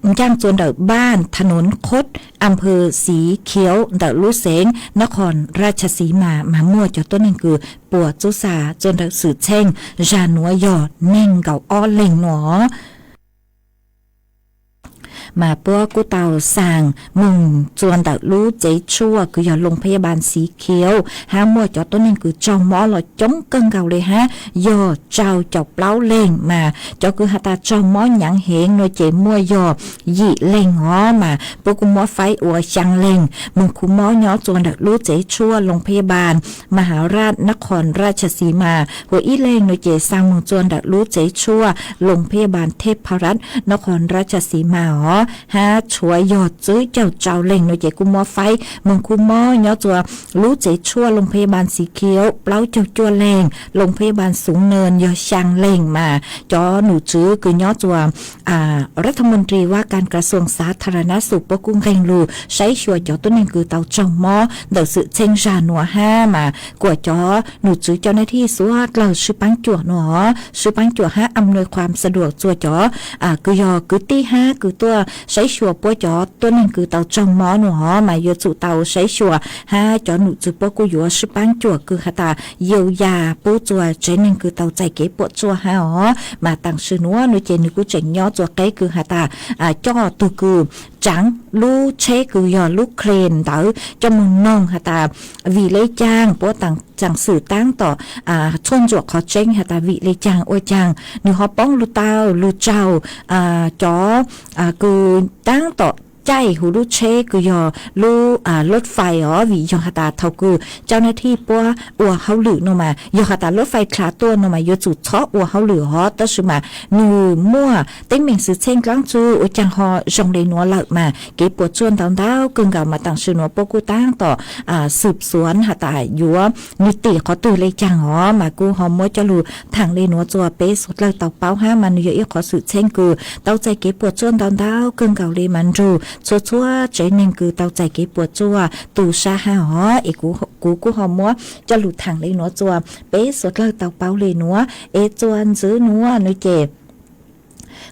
ncaaj tsua ntawm npaaj thav nuv khod, am phawv Xiv Khiav ntawm lub xeev Nab Qhoos Raj Tshas Xiv Mas, mas muaj cov tuab neeg kws puas txub xa tsua ntawm xwm txheej zag nuav yog neeg nkaum ob leeg no. Mas puab kuj tau xaa moog tsua ntawm lub tsev tshuaj kws yog Loos Phab Yaj Npaas Xiv Khiav hab muaj cov tuab neeg kws raug mob los coob kawg nkaus le hab, yog rau caum plaub leeg mas cov kws has tas raug mob nyaav heev no ces muaj yog yim leeg os, mas puab kuj muab faib ua xyaa leeg moog khu mob nyob tsua ntawm lub tsev tshuaj Loos Phab Yaj Npaas Mas Has Raj Nab Qhoos Raj Tshas Xiv Mas, huv ib leeg no ces xaa moog tsua ntawm lub tsev tshuaj Loos Phab Yaj Npaas Thej Phav Rat Nab Qhoos Raj Tshas Xiv Mas os, hab tshuav yog tswb caug rau leeg no ces kuj muab faib moog khu mob nyob tsua lub tsev tshuaj Loos Phab Yaj Npaas Xiv Khiav plaub caug cuaj leeg, Loos Phab Yaj Npaas Xoob Nees yog xyaa leeg mas cov num tswv kws nyob tsua Rat Tha Moos Ris Vaj Kas Ka Suas Xav Tha Ra Na Xus puab kuj nqee lug saib xyuas cov tuab neeg kws tau raug mob ntawm xwm txheej zag nuav hab mas kuas cov num tswv cov nab thij xuav dlawg sib paab cuam nuav, sib paab cuam hab am nuaj khuam xa duas tsua cov kws yog kwv tij hab kws tuaj saib xyuas puab cov tuab neeg kws tau raug mob nuav mas yuav tsum tau saib xyuas hab cov num tswv puab kuj yuav sib paab cuam kws has tas yau yas pub tsua tsev neeg kws tau txais kev puam tsuaj hab os. Mas taam sim nuav nuav ces nwg kuj tseem nyob tsua qeb kws has tas coj tug kws tsaav lub tsheb kws yog lub khle ntawd coj moog noog has tas vim le caag puab tsaam xwm taab tom tshuaj ntsuam qhov tseeb has tas vim le caag ua caag nwg ho poob lug tau lug raug cov kws taab tom caij huv lub tsheb kws yog lub lub fais os, vim yog has tas thaus kws cov nab thij puab ua hauj lwm nuav mas yog has tas lub fais dlha tuaj nuav mas yuav tsum txhob ua hauj lwm os, tab sis mas nwg muaj teeb meem xwm txheej dlaab tsi ua caag ho zoo le nuav lawm mas kev puam tsuaj ntau ntau kawg nkaus mas taam sim nuav puab kuj taab tom xwm xuav has tas yuav nwg tim qhov twg le caag os, mas kuj ho muab coj lug thaam le nuav tsua peb suav dlawg tau paub hab mas nwg yog ib qhov xwm txheej kws tau txais kev puam tsuaj ntau ntau kawg nkaus le mas nrug txhua txhua tsev neeg kws tau txais kev puam tsuaj tu sab hab os, es kuv kuj ho muab coj lug thaam le nuav tsua peb suav dlawg tau paub le nuav. Es tsua ntxiv nuav nuav ces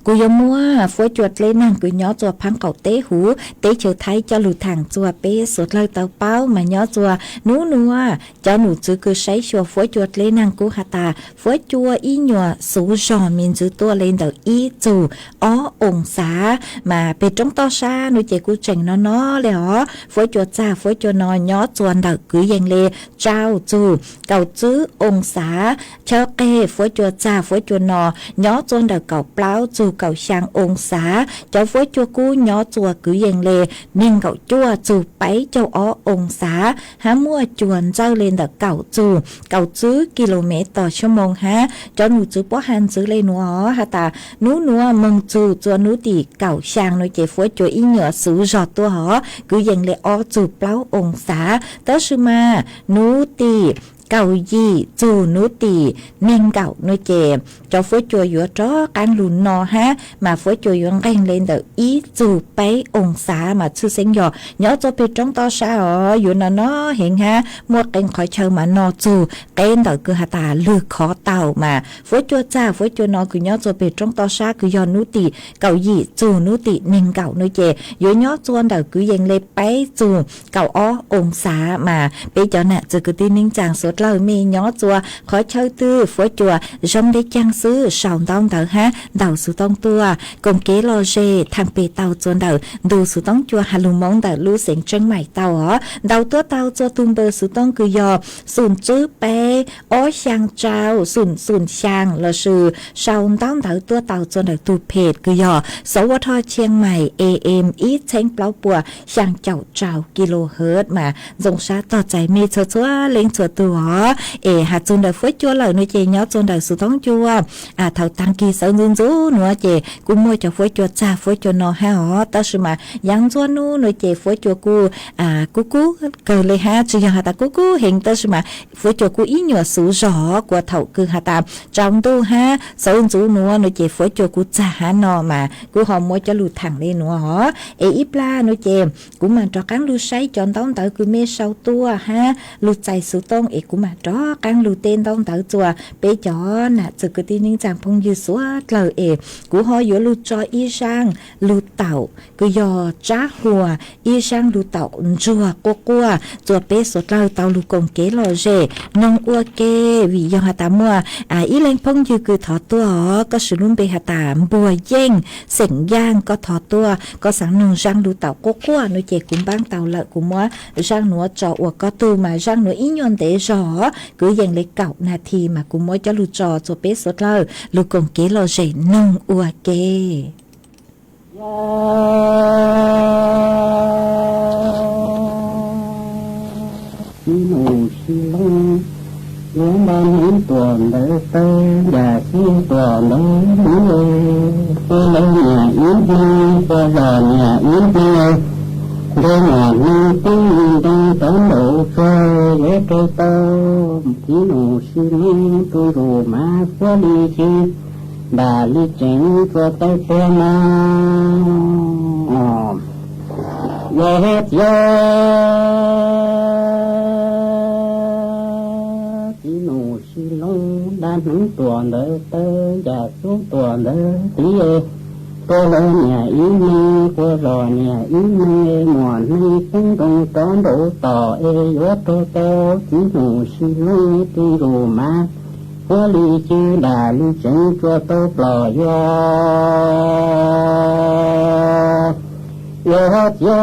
kuv yuav muab fuab cua dleb naag kws nyob tsua phaab qaum teb huv teb chaws Thaib coj lug thaam tsua peb suav dlawg tau paub mas nyob tsua nub nuav cov num tswv kws saib xyuas fuab cua dleb naag kuj has tas fuab cua ib nyuas xuv zog me ntsis tuaj le ntawm ib txug ob oo xav, mas peg roob toj sab nuav ces kuj tseem no no le os. Fuab cua txag fuab cua no nyob tsua ntawm kwv yees le rau txug kaum tsib oo xav, chaw qeg fuab cua txag fuab cua no nyob tsua ntawm kaum plaub txug kaum xyaa oo xav, cov fuab cua kub nyob tsua kwv yees le neeg nkaum cuaj txug peb caug ob oo xav, hab muaj cua ntsawj le ntawm kaum txug kaum tsib kis lus mev tom xuab moos hab. Cov num tswv puab has ntxiv le nuav os has tas nub nuav moog txug tsua nub tim kaum xyaa nuav ces fuab cua ib nyuas xuv zog tuaj hov kwv yees le ob txug plaub oo xav, tab sis mas nub tim kaum yim txug nub tim neeg nkaum nuav ces cov fuab cua yuav rov qaab lug no hab mas fuab cua yuav nqeeg le ntawm ib txug peb oo xav mas tshwj xeeb yog nyob tsua peg roob toj sab os, yuav no no heev hab muaj qee qhov chaw mas no txug qeb ntawm kws has tas lwg khov tau mas fuab cua txag fuab cua no kws nyob tsua peg roob toj sab kws yog nub tim kaum yim txug nub tim neeg nkaum nuav ces yuav nyob tsua ntawm kwv yees le peb txug kaum ob oo xav mas peb cov nam txiv kwv tij neej tsaa suav tawg me nyob txua qhov chaw twg, Fuab Cua zoo deb caag xwb, sau ntaub ntawv hab ntaus xuv toob tuaj koom kev lom zem thaam pem tau txua ntawm ntu xuv toob cua has lug Moob ntawm lub xeev Tseeb Maim tau os. Ntaus tuaj tau txua tug npawb xuv toob kws yog xoom tswb peb ob xyaa rau xoom xoom xyaa lossis sau ntaub ntawv tuaj tau txua ntawm tug phem kws yog Xov Ua Rho Tshiab Maim A M ib txheeb plaub puas xyaa caum rau kilohertz mas ntxoov sab tog txais mej txhua txhua leej txhua tug os. Es has txug ntawm Fuab Cua lawm no ces nyob txua ntawm xuv toob cua, thaum taag kis sawv ntxuv ntxuv nuav ces kuj muaj cov Fuab Cua txag Fuab Cua no hab os, tab sis mas yaav ntxuav nub no ces Fuab Cua kuj kub kub kawg le hab, tsi yog has tas kub kub heev tab sis mas Fuab Cua kuj ib nyuas xuv zog, kuas thaum kws has tas tsaus ntuj hab sawv ntxuv nuav no ces Fuab Cua kuj txag hab no mas kuj ho muab coj lug thaam le nuav os. Es ib plag no ces kuv maam rov qaab lug saib cov ntaub ntawv kws mej sau tuaj hab lug txais xuv toob es kuv maam rov qaab lug teb ntaub ntawv txua peb cov nam txwv kwv tij neej tsaa phooj ywg suav dlawg es kuv ho yuav lug tso ib zaaj lug taum kws yog tsab huas, ib zaaj lug taum ntsuag quaj quaj txua peb suav dlawg tau lug koom kev lom zem noog ua ke. Vim yog has tas muaj ib leeg phooj ywg kws thov tuaj os, koj swv lub npe has tas Npuag Yeej xeem Yaaj, koj thov tuaj koj xaav noog zaaj lug taum quaj quaj no ces kuv npaab tau lawm, kuv muab zaaj nuav tso ua koj tug mas zaaj nuav ib nyuas ntev zog, kwv yees le kaum nas this mas kuv muab coj lug tso txua peb suav dlawg lug koom kev lom zem noog ua ke. Txiv nus Xi Loob, yuav npaj hnub tuam ntawv tawg, yam xyub tuam ntawv hnub, tua lawv niam ib hmee, tua zos niam ib hmee, nrog niam hmee poob ntoo rov nraum tsuag, yuav raug tau txiv nus Xi Loob tus ntsuj mas Fuab Lis Xwb, nram li tseev tsuas tau pluag no. Yog txiv, txiv nus Xi Loob, npaj hnub tuam ntawv tawg, yam xyub tuam ntawv tiv, tua lawv niam ib hmee, tua zos niam ib hmee, muam hmee poob ntoo rov nraum tom es yuav raug tau txiv nus Xi Loob tus ntsuj mas Fuab Lis Xwb, nram li tseev tsuas tau pluag yog. Yog txiv,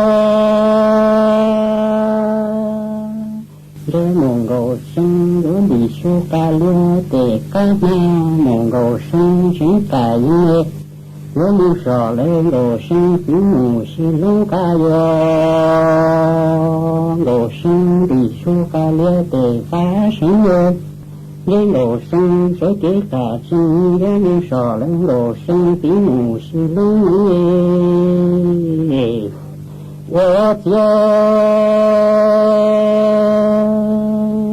nrog mus nkaus seeb yuav ntim su qas liab tes qab hmab, mus nkaus seeb seeb qas yeeb, yuav mus so lawv nkaus seeb txiv nus Xi Loob qab yuav, nkaus seeb ntim su qas liab tes qab seeb yuav, nrog nkaus seeb sawv kev qas seeb yuav mus so lawv nkaus seeb txiv nus Xi Loob. Ua txiv,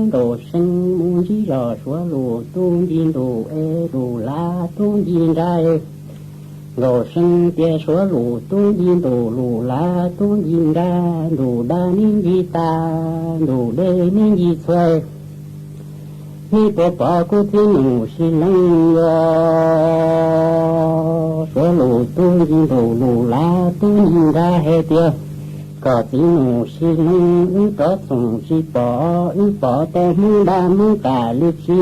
nkaus seeb mus ntsib zos Suav Lus tub nci ntus es Lus Lav tub nci nrag. Nkaus seeb tias Suav Lus tub nci ntus, Lus Lav tub nci nrag, ntus dab neb nci tas, ntus deb neb nci txhua. Neb puas pom kuv txiv nus Xi Loob yuav? Suav Lus tub nci ntus, Lus Lav tub nci nrag hais tias, kom txiv nus Xi Loob wb rov txhoom tsis pom, wb pom tau Hmoob dab Hmoob qas li tsi.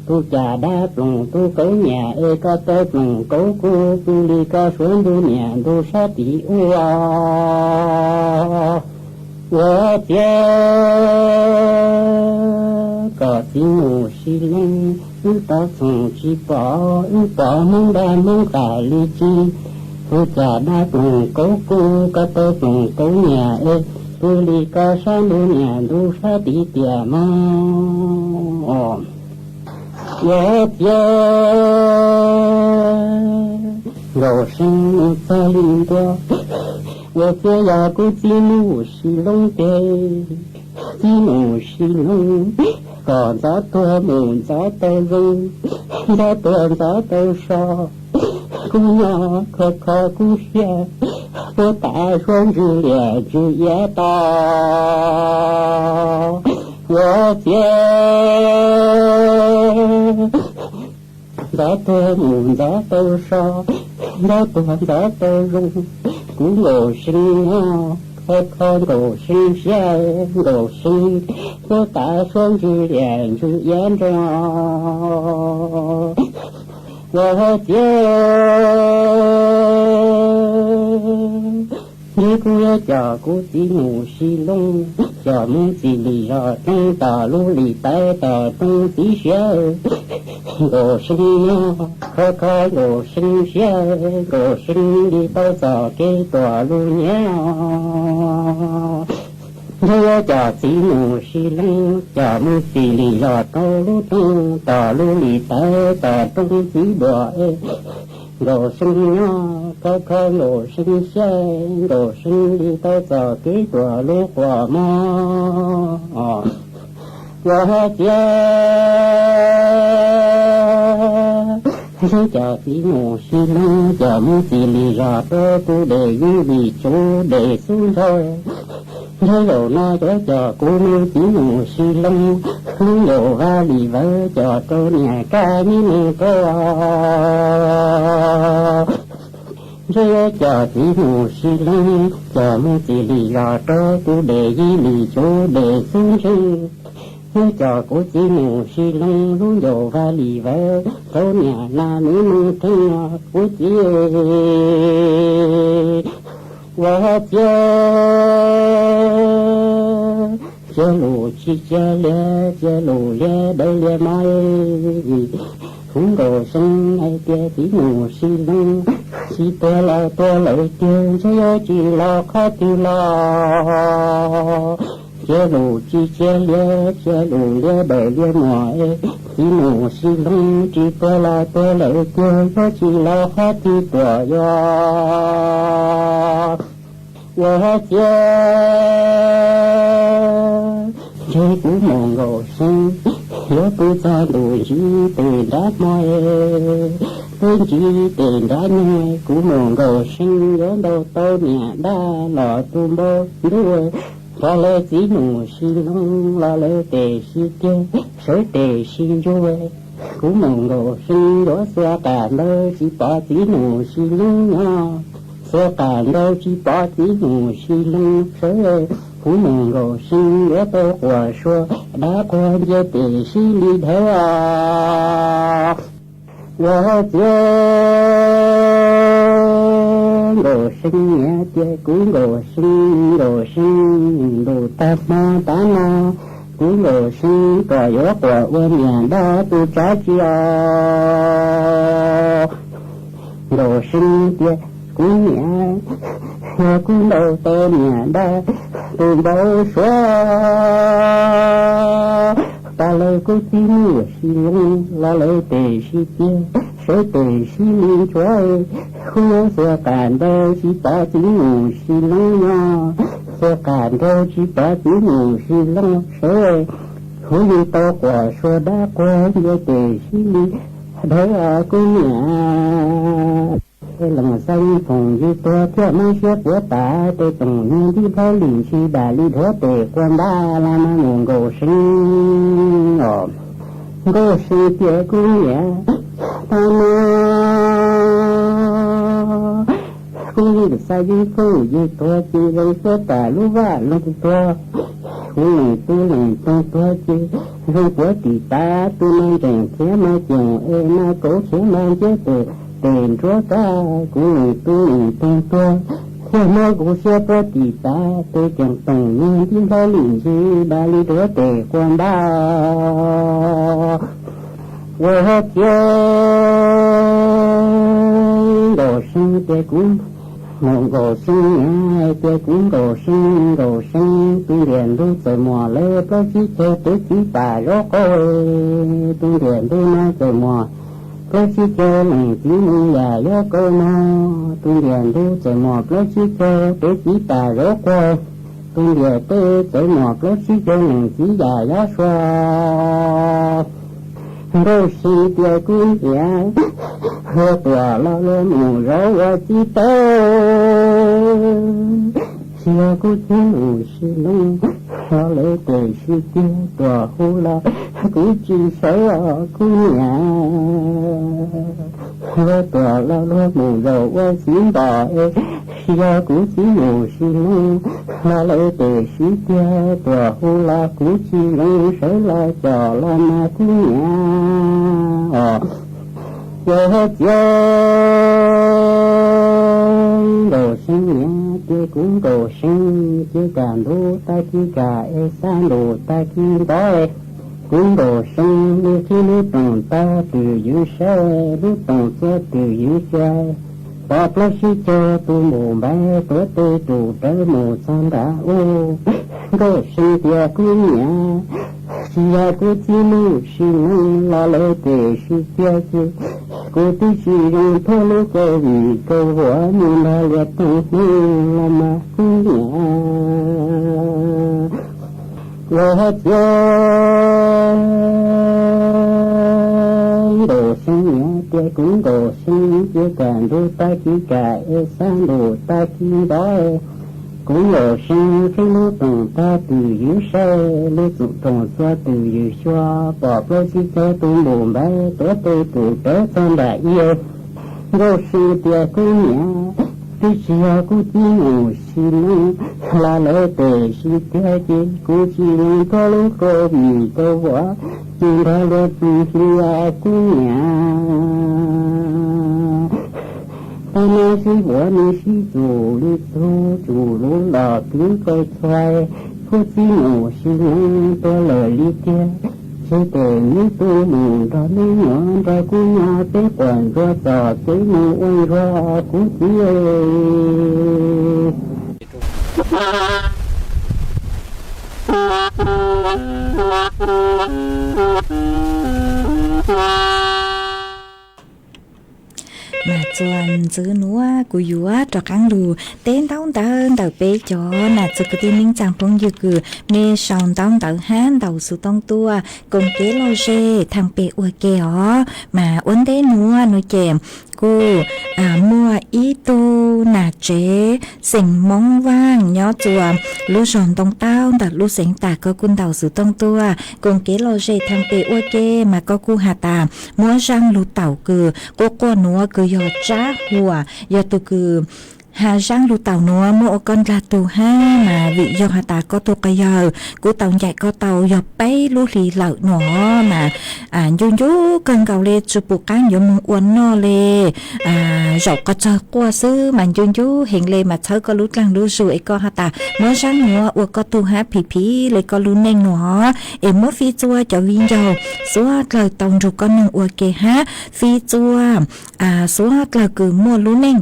Tus cas dab ploog tus kauv nyiam es koj tau ploog kauv kuv, pw li koj suav ntuj niam ntuj sab tim ua. Ua txiv, kom txiv nus Xi Loob wb rov txhoom tsis pom, wb pom Hmoob dab Hmoob qas li tsi. Tus cas dab ploog kauv kuv, koj tau ploog kauv nyiam es pw li koj sab ntuj niam ntuj sab tim tiam mog. Ua txiv, nkaus seeb mus txog li ntua. Ua txiv, yog kuv txiv nus Xi Loob tes, txiv nus Xi Loob, kom ntxov tuag mus ntxov tau zoo, ntxov tuag ntxov tau so. Kuv nyob kho kho kuv siab, kuv tas suab ntsws liam ntsws iav to. Ua txiv, ntxov tuag mus ntxov tau so, ntxov tuag ntxov tau zoo. Kuv nkaus seeb os, Kho kho Nkaus See siab, Nkaus See suab qav suab ntswg liam ntswg iab nrog ua txiav. Ntshe kuv yuav coj kuv txiv mus si loo, coj mus txij li zos roob tom lub lim tawv tom roob txiv siab. Nkaus See nyob kho kho Nkaus See siab, Nkaus See li tau txoj kev tuaj lub nyiav. Ntshe yuav coj txiv mus si loo, coj mus txij li zos rau lub roob tom lub lim tawv tom roob txiv duam. Nkaus See nyob kho kho Nkaus See siab, Nkaus See li tau txoj kev tuaj lub quas mog. Ua txiav, ntshe coj txiv mus si loo, coj mus txij li zos rau kuv dej yim li tsub dej xub ntshaw. Ntshe zaum no yuav coj kuv me txiv mus si loo, hlub ncaus vaj li vawv coj rau niam kab nib neeg rau. Ntshe yuav coj txiv mus si loo, coj mus txij li zos rau kuv dej yim li tsub dej xub ntshaw. Yuav coj kuv txiv mus si loo, hlub ncaus vaj li vawv rau niam nas nib neeg rau kuv txiv. Ua txiav, cia lus tsis cia liab, cia lus liab dawb liab mog. Kuv Nkaus See hais tias txiv mus si loo, tsis tuag los tuag lawm tiag, ntshe yuav tsis los qhov twg los. Cia lus tsis cia liab, cia lus liab dawb liab mog. Txiv mus si loo, tsis tuag los tuag lawm tiag, yuav tsis los qhov twg tuaj yuav. Ua txiav, ntshe kuv mus Nkaus See, yuav pw txog ntuj ntsib tes nrab hmo, pw ntsib tes nrab nyoog, kuv mus Nkaus See yuav ntaus tau niam dab los tu npau ntuj. Rov lawv txiv mus si loo los lawv tes sib tiag, sawv tes sib ntsuag. Kuv mus Nkaus See yuav xuas qas ntawd tsis pom txiv mus si loo nyob, xuas qas ntawd tsis pom txiv mus si loo sawv. Kuv mus Nkaus See yuav tau quas sua, dab quas ncia tes sib li dhawv os. Ua txiav, Nkaus See niam tias kuv Nkaus See, Nkaus See ntuj tag hmo tav no, kuv Nkaus See kom yuav quas ua niam dab tus tsav tsis os. Nkaus See tias kuv niam, yog kuv ntaus tau niam dab tus npau suav, tas lawv kuv txiv mus si loo los lawv tes sib tiag, sawv tes sib li ntsuav. Kuv yuav xuas qas ntawd tsis pom txiv mus si loo nyob, xuas qas ntawd tsis pom txiv mus si loo sawv. Kuv yeej tau quas sua dab quas ncia tes sib li dhawv os kuv niam. Tej leej xav yeej phoom ywg tuag thiab mob siab puas tas, tej toom nyuag ntib dlhau lwm ntsis dam li dhuav tes quas npab los mas mus Nkaus See os. Nkaus See tias kuv niam, tag no kuv yeej xav yeej phoom ywg tuag ces zoo suab tas lub vaj loog tuag. Kuv leej tub leej toog tuag ces zoo puav tim tav, tus no ntseeg thiab mas coom es mas kauv thiab mas nciab tes, tes nruab kab. Kuv leej tub leej toog tuag thiab mas kuv siab puav tim tav, tes ceem toom nyuag ntib dlhau lwm ntsis dam li dhuav tes quas npab. Ua txiav, Nkaus See tias kuv, mus Nkaus See niam tias kuv Nkaus See, Nkaus See tus ntiag ntug txawm muaj lawv plaub tsib caug peb txiv tas zaub qaug. Tus ntiag ntug no txawm muaj plaub tsib caug leej txiv neej yam yob kaub no. Tus ntiag ntug txawm muaj plaub tsib caug peb txiv tas zaub qaug. Tus ntiag teb txawm muaj plaub tsib caug leej txiv yam yob sua. Nkaus See tias kuv niam, hluas tuaj los luag mus zaum ua txiv tawb. Tsis yog kuv txiv mus si loo, los lawv tes sib tiag tuaj hu los kuv tsis sawv os kuv niam. Hluas tuaj los luag mus zaum ua txiv npom es, Tsis yog kuv txiv mus sim neej, los lawv tes sib tiag, tuam hu los kuv tsis zoo, sawv los coj los mas kuv niam os. Yog txiav Nkaus See niam, cia kuv Nkaus See, cia kam ntub tag kis kam es xab ntus tag kis ntawd, kuv Nkaus See li qhib lub toom tag twm ywv saib, lub toom txuas twm ywv xyuas, pom plaub sib caug tus mus npaiv tuav tes tus rawv mus txog nram ub. Nkaus See tias kuv niam, tsis yog kuv txiv mus sim neej, los lawv tes sib tiag ces kuv twb tsis zoo, thuam lub COVID kaum vuam mus nrog luag toog hnub los mas kuv niam. Yog txiav Nkaus See niam, cia kuv Nkaus See, cia kam ntub tag kis kam es xab ntus tag kis ntawd, kuv Nkaus See qhib lub toom tag twm ywv saib, lub toom txuas twm ywv xyuas, pom plaub sib caug tus mus npaiv tuav tes tus rawv txog nram ib. Nkaus See tias kuv niam, twb tsis yog kuv txiv mus sim neej, los lawv tes sib tiag ces kuv tsis zoo, thuam lub COVID kaum vuam mus nrog luag toog hnub los kuv niam. Tab no sib vuam nws sib txuj li txug, tsuj lub los twb kaus txhua, kuv txiv mus sim neej tuag lawm li tiag. Ces tes neb tub mus nrog neb nyuam, nrog kuv nyob peb quas ntsuag txog kev mus ua ntsuag kuv txiv. Mas txuas ntxiv nuav kuv yuav rov qaab lug teb ntaub ntawv ntawm peb cov nam txiv kwv tij neej tsaa phooj ywg kws mej sau ntaub ntawv hab ntaus xuv tooj tuaj koom kev lom zem thaam pem ua ke os. Mas ua ntej nuav nuav ces kuj muaj ib tug nam tsev xeem Moob Vaaj nyob txuas lub zog Ntoo Taub ntawm lub xeev Tam Kaw kuj ntaus xuv tooj tuaj koom kev lom zem thaam pem ua ke, mas koj kuj has tas muab zaaj lug taum kws quaj quaj nuav kws yog Tsab Huam, yog tug kws has zaaj lug taum nuav muab ua koj ndlag tug hab, mas vim yog has tas koj tug quas yawg kuv tau ncaim koj tau yog peb lub hli lawm nuav, mas ncu ncu kawg nkaus le, tsi pum qaab yuav moog ua noj le. Zaum qhov txawg quaj xwb mas ncu ncu heev le, mas txhawb koj lub dlaag lub zug es koj has tas muab zaaj nuav ua koj tug hab phim phim le koj lub neej nuav, es muab fij txua cov viv ncaus suav dlawg tau nrug koj noog ua ke hab fij txua suav dlawg kws muaj lub neej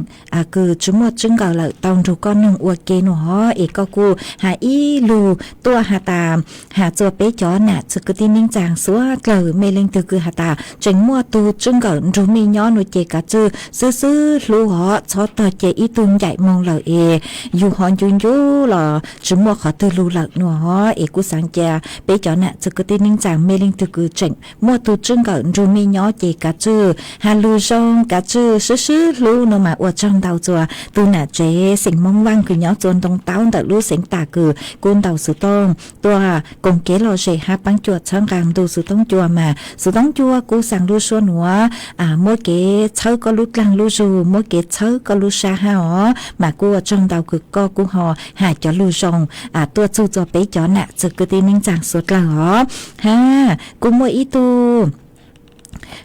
kws tsi muaj tswb nkawm lawm tau nrug koj noog ua ke nuav, es koj kuj has ib lug tuaj has tas has txua peb cov nam txiv kwv tij neej tsaa suav dlawg, mej leej twg kws has tas tseem muaj tug tswb nkawm nrug mej nyob nuav ces kav tswj xwb xwb hlub os, txhob tog cia ib tug ncaim moog lawm es yug ho ncu ncu los tsi muaj qhov twg lug lawm nuav, es kuj xaav cia peb cov nam txiv kwv tij neej tsaa mej leej twg kws tseem muaj tug tswb nkawm nrug mej nyob ces kav tswj has lug zoo, kav tswj swb swb hlub nuav, mas ua tsaug ntau txua tug nam tsev xeem Moob Vaaj kws nyob txua Ntoo Taub ntawm lub xeev Tam kws kuj ntaus xuv tooj tuaj koom kev lom zem hab paab cuam txhawb nqaa ntu xuv tooj cua, mas xuv tooj cua kuj xaa lub suab nuav muab kev txhawb koj lub dlaag lub zug, muab kev txhawb koj lub sab hab os, mas kuj ua tsaug ntau kws koj kuj ho has cov lug zoo tuaj txug txua peb cov nam txiv kwv tij neej tsaa suav dlawg os. Hab kuj muaj ib tug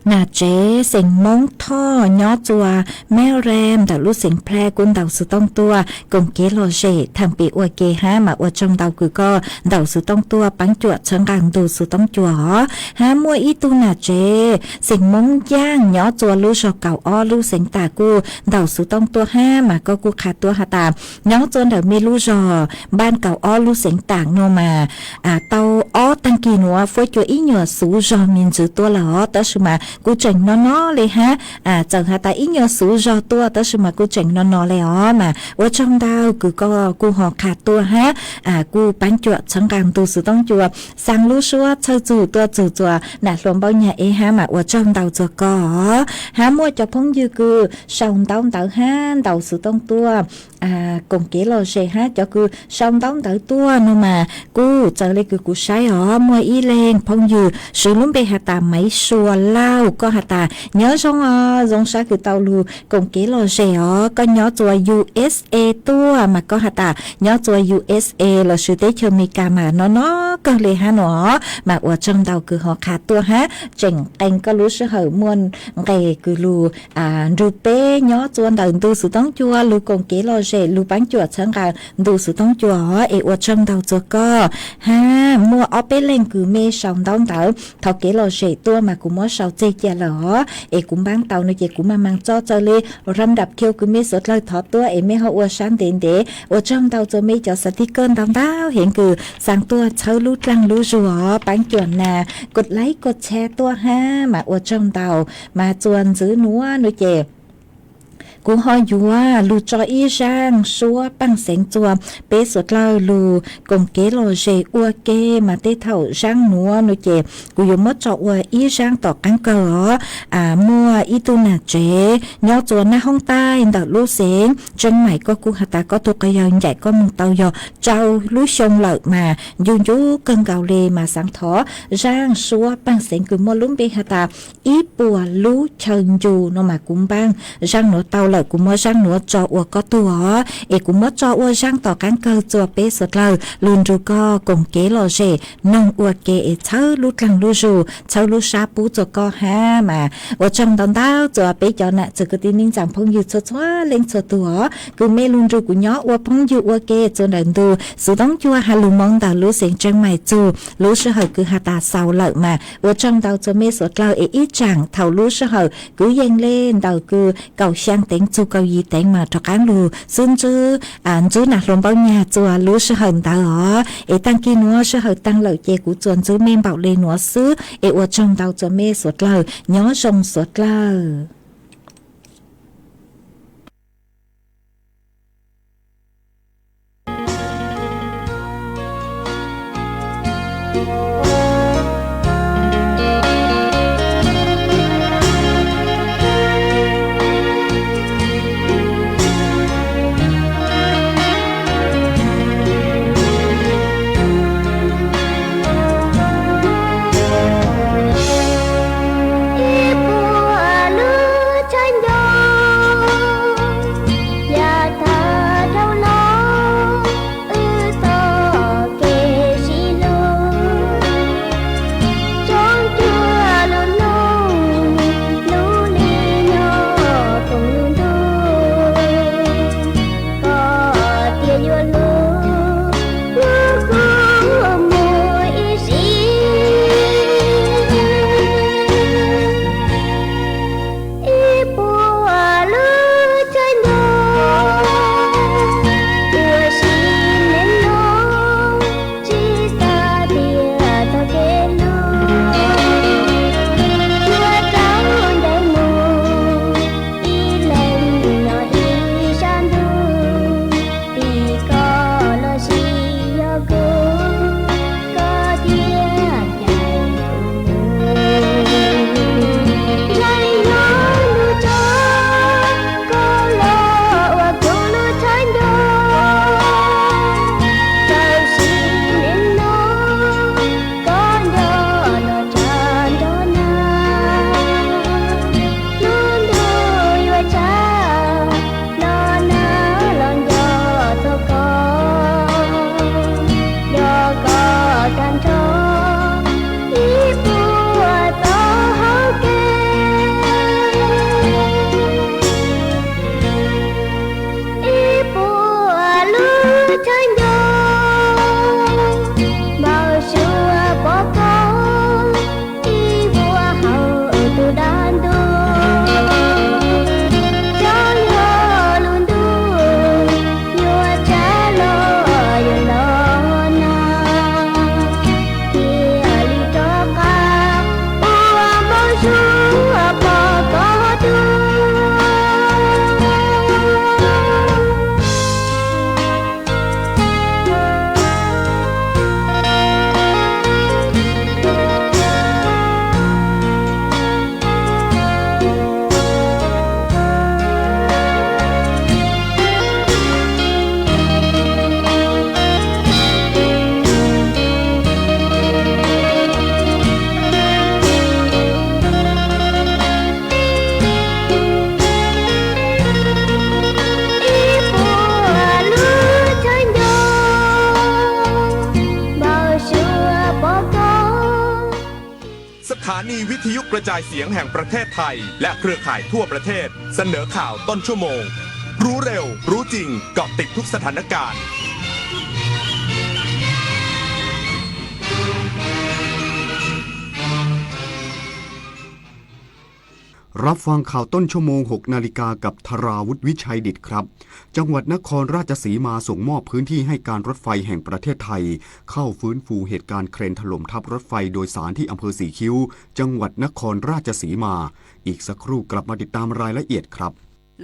nam tsev xeem Moob Thoj nyob txua Maryland ntawm lub xeev Plab kuj ntaus xuv tooj tuaj koom kev lom zem thaam pem ua ke hab, mas ua tsaug ntau kws koj ntaus xuv tooj tuaj paab cuam txhawb nqaa ntu xuv tooj cua os. Hab muaj ib tug nam tsev xeem Moob Yaaj nyob txua lub zog Kaum Ob lub xeev Tam kuj ntaus xuv tooj tuaj hab, mas koj kuj qha tuaj has tas nyob txua ntawm mej lub zog npaaj Kaum Ob lub xeev Tam nuav mas tau ob taag kis nuav fuab cua ib nyuas xuv zog me ntsis tuaj lawm os, tab sis mas kuj tseem no no le hab. Txawm has tas ib nyuas xuv zog tuaj tab sis mas kuj tseem no no le os, mas ua tsaug ntau kws koj kuj ho qha tuaj hab kuj paab cuam txhawb nqaa ntu xuv tooj cua, xaa lub suab txhawj txug tuaj txug txua nam hluas Npauj Nyag Ev hab, mas ua tsaug ntau txua koj os. Hab muaj cov phooj ywg kws sau ntaub ntawv hab ntaus xuv tooj tuaj koom kev lom zem hab cov kws sau ntaub ntawv tuaj nuav mas kuj txawm le kws kuv saib os, muaj ib leeg phooj ywg swv lub npe has tas Maiv Sua Lauj, koj has tas nyob zoo os, zoo sab kws tau lug koom kev lom zem os. Koj nyob txua U S A tuaj mas koj has tas nyob txua U S A lossis teb chaws Amelikas mas no no kawg le hab no. Mas ua tsaug ntau kws ho qha tuaj hab, tseem qee koj lub sij hawm muaj nqes kws lug nrug peb nyob txua ntawm ntu xuv toob cua lug koom kev lom zem lug paab cuam txhawb nqa ntu xuv toob cua os. Es ua tsaug ntau txua koj hab, muaj ob peb leej kws mej sau ntaub ntawv thov kev lom zem tuaj mas kuv muab sau txeg ca lawm os. Es kuv npaab tau no ces kuv maam maam tso txawm le rab dam khiu kws mej suav dlawg thov tuaj es mej ho ua sab ntev ntev. Ua tsaug ntau txua mej cov xav tij kawj ntau ntau heev kws xaa tuaj txhawb lub dlaag lub zug os, paab cuam nas kod laib kod tshab tuaj hab mas ua tsaug ntau. Mas txua ntxwv nuav no ces kuv ho yuav lug tso ib zaaj suab paaj xeev txua peb suav dlawg lug koom kev lom zem ua ke. Mas tej thaum zaaj nuav no ces kuv yuav muab tso ua ib zaaj tom qaab kawg os. Muaj ib tug nam tsev nyob txua naj hoob taij ntawm lub xeev Tseeb Maim, koj kuj has tas koj tug quas yawg ncaim koj moog tau yog rau lub xyoo lawm mas ncu ncu kawg nkaus le mas xaav thov zaaj suab paaj xeev kws muaj lub npe has tas ib puas lub chaw ncu no mas kuv npaaj zaaj nuav tau lawm, kuv muab zaaj nuav tso ua koj tug os. Es kuv muab tso ua zaaj tom qaab kawg txua peb suav dlawg lug nrug koj koom kev lom zem noog ua ke es txhawb lub dlaag lub zug txhawb lub sab pub txua koj hab mas ua tsaug ntau ntau txua peb cov nam txiv kwv tij neej tsaa phooj ywg txhua txhua leej txhua tug os kws mej lug nrug kuv nyob ua phooj ywg ua ke txua ntawm ntu xuv toob cua has lug moov ntawm lub xeev Tseeb Maim txug lub sij hawm kws has tas xaus lawm mas ua tsaug ntau txua mej suav dlawg es ib tsaam thaum lub sij hawm kwv yees le ntawm kws kaum xyaa teev txug kaum yim teev mas rov qaab lug xub ntswb, ntswb nam hluas Npauj Nyag txua lub sij hawm ntawd os. Es taag kig nuav sij hawm taag lawm ces kuv txua ntswb mej npaum le nuav xwb es ua tsaug ntau txua mej suav dlawg, nyob zoo suav dlawg. Ib puas lub chaw ncu, yav tag dhau los wb txoj kev sib hlub. นีวิทยุกระจายเสียงแห่งประเทศไทยและเครือข่ายทั่วประเทศเสนอข่าวต้นชั่วโมง รู้เร็ว รู้จริง เกาะติดทุกสถานการณ์ รับฟังข่าวต้นชั่วโมง หกนาฬิกา กับธราวุฒิ วิชัยดิษฐครับ จังหวัดนครราชสีมาส่งมอบพื้นที่ให้การรถไฟแห่งประเทศไทย เข้าฟื้นฟูเหตุการณ์เครนถล่มทับรถไฟโดยสารที่อำเภอสีคิ้ว จังหวัดนครราชสีมา อีกสักครู่กลับมาติดตามรายละเอียดครับ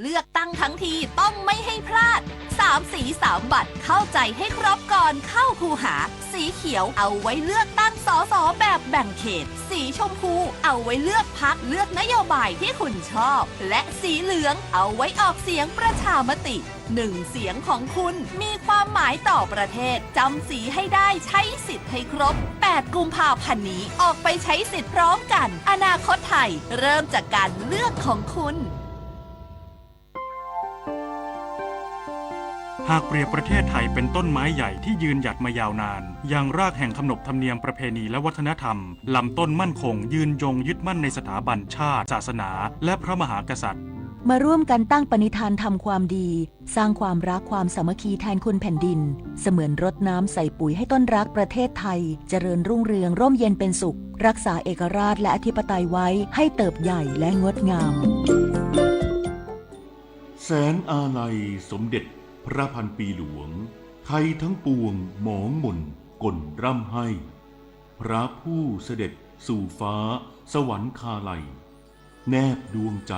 เลือกตั้งทั้งทีต้องไม่ให้พลาด สามสีสามบัตร เข้าใจให้ครบก่อนเข้าคูหา สีเขียวเอาไว้เลือกตั้ง สส แบบแบ่งเขต สีชมพูเอาไว้เลือกพรรค เลือกนโยบายที่คุณชอบ และสีเหลืองเอาไว้ออกเสียงประชามติ หนึ่งเสียงของคุณมีความหมายต่อประเทศ จำสีให้ได้ ใช้สิทธิ์ให้ครบ แปดกุมภาพันธ์นี้ ออกไปใช้สิทธิ์พร้อมกัน อนาคตไทยเริ่มจากการเลือกของคุณ หากเปรียบประเทศไทยเป็นต้นไม้ใหญ่ที่ยืนหยัดมายาวนาน ยังรากแห่งขนบธรรมเนียมประเพณีและวัฒนธรรม ลำต้นมั่นคง ยืนยงยึดมั่นในสถาบันชาติ ศาสนา และพระมหากษัตริย์ มาร่วมกันตั้งปณิธานทำความดี สร้างความรักความสามัคคีแทนคุณแผ่นดิน เสมือนรดน้ำใส่ปุ๋ยให้ต้นรักประเทศไทย เจริญรุ่งเรืองร่มเย็นเป็นสุข รักษาเอกราชและอธิปไตยไว้ให้เติบใหญ่และงดงาม แสนอาลัยสมเด็จพระพันปีหลวง ไทยทั้งปวงหมองหม่นก่นร่ำไห้ พระผู้เสด็จสู่ฟ้าสวรรคาลัย แนบดวงใจ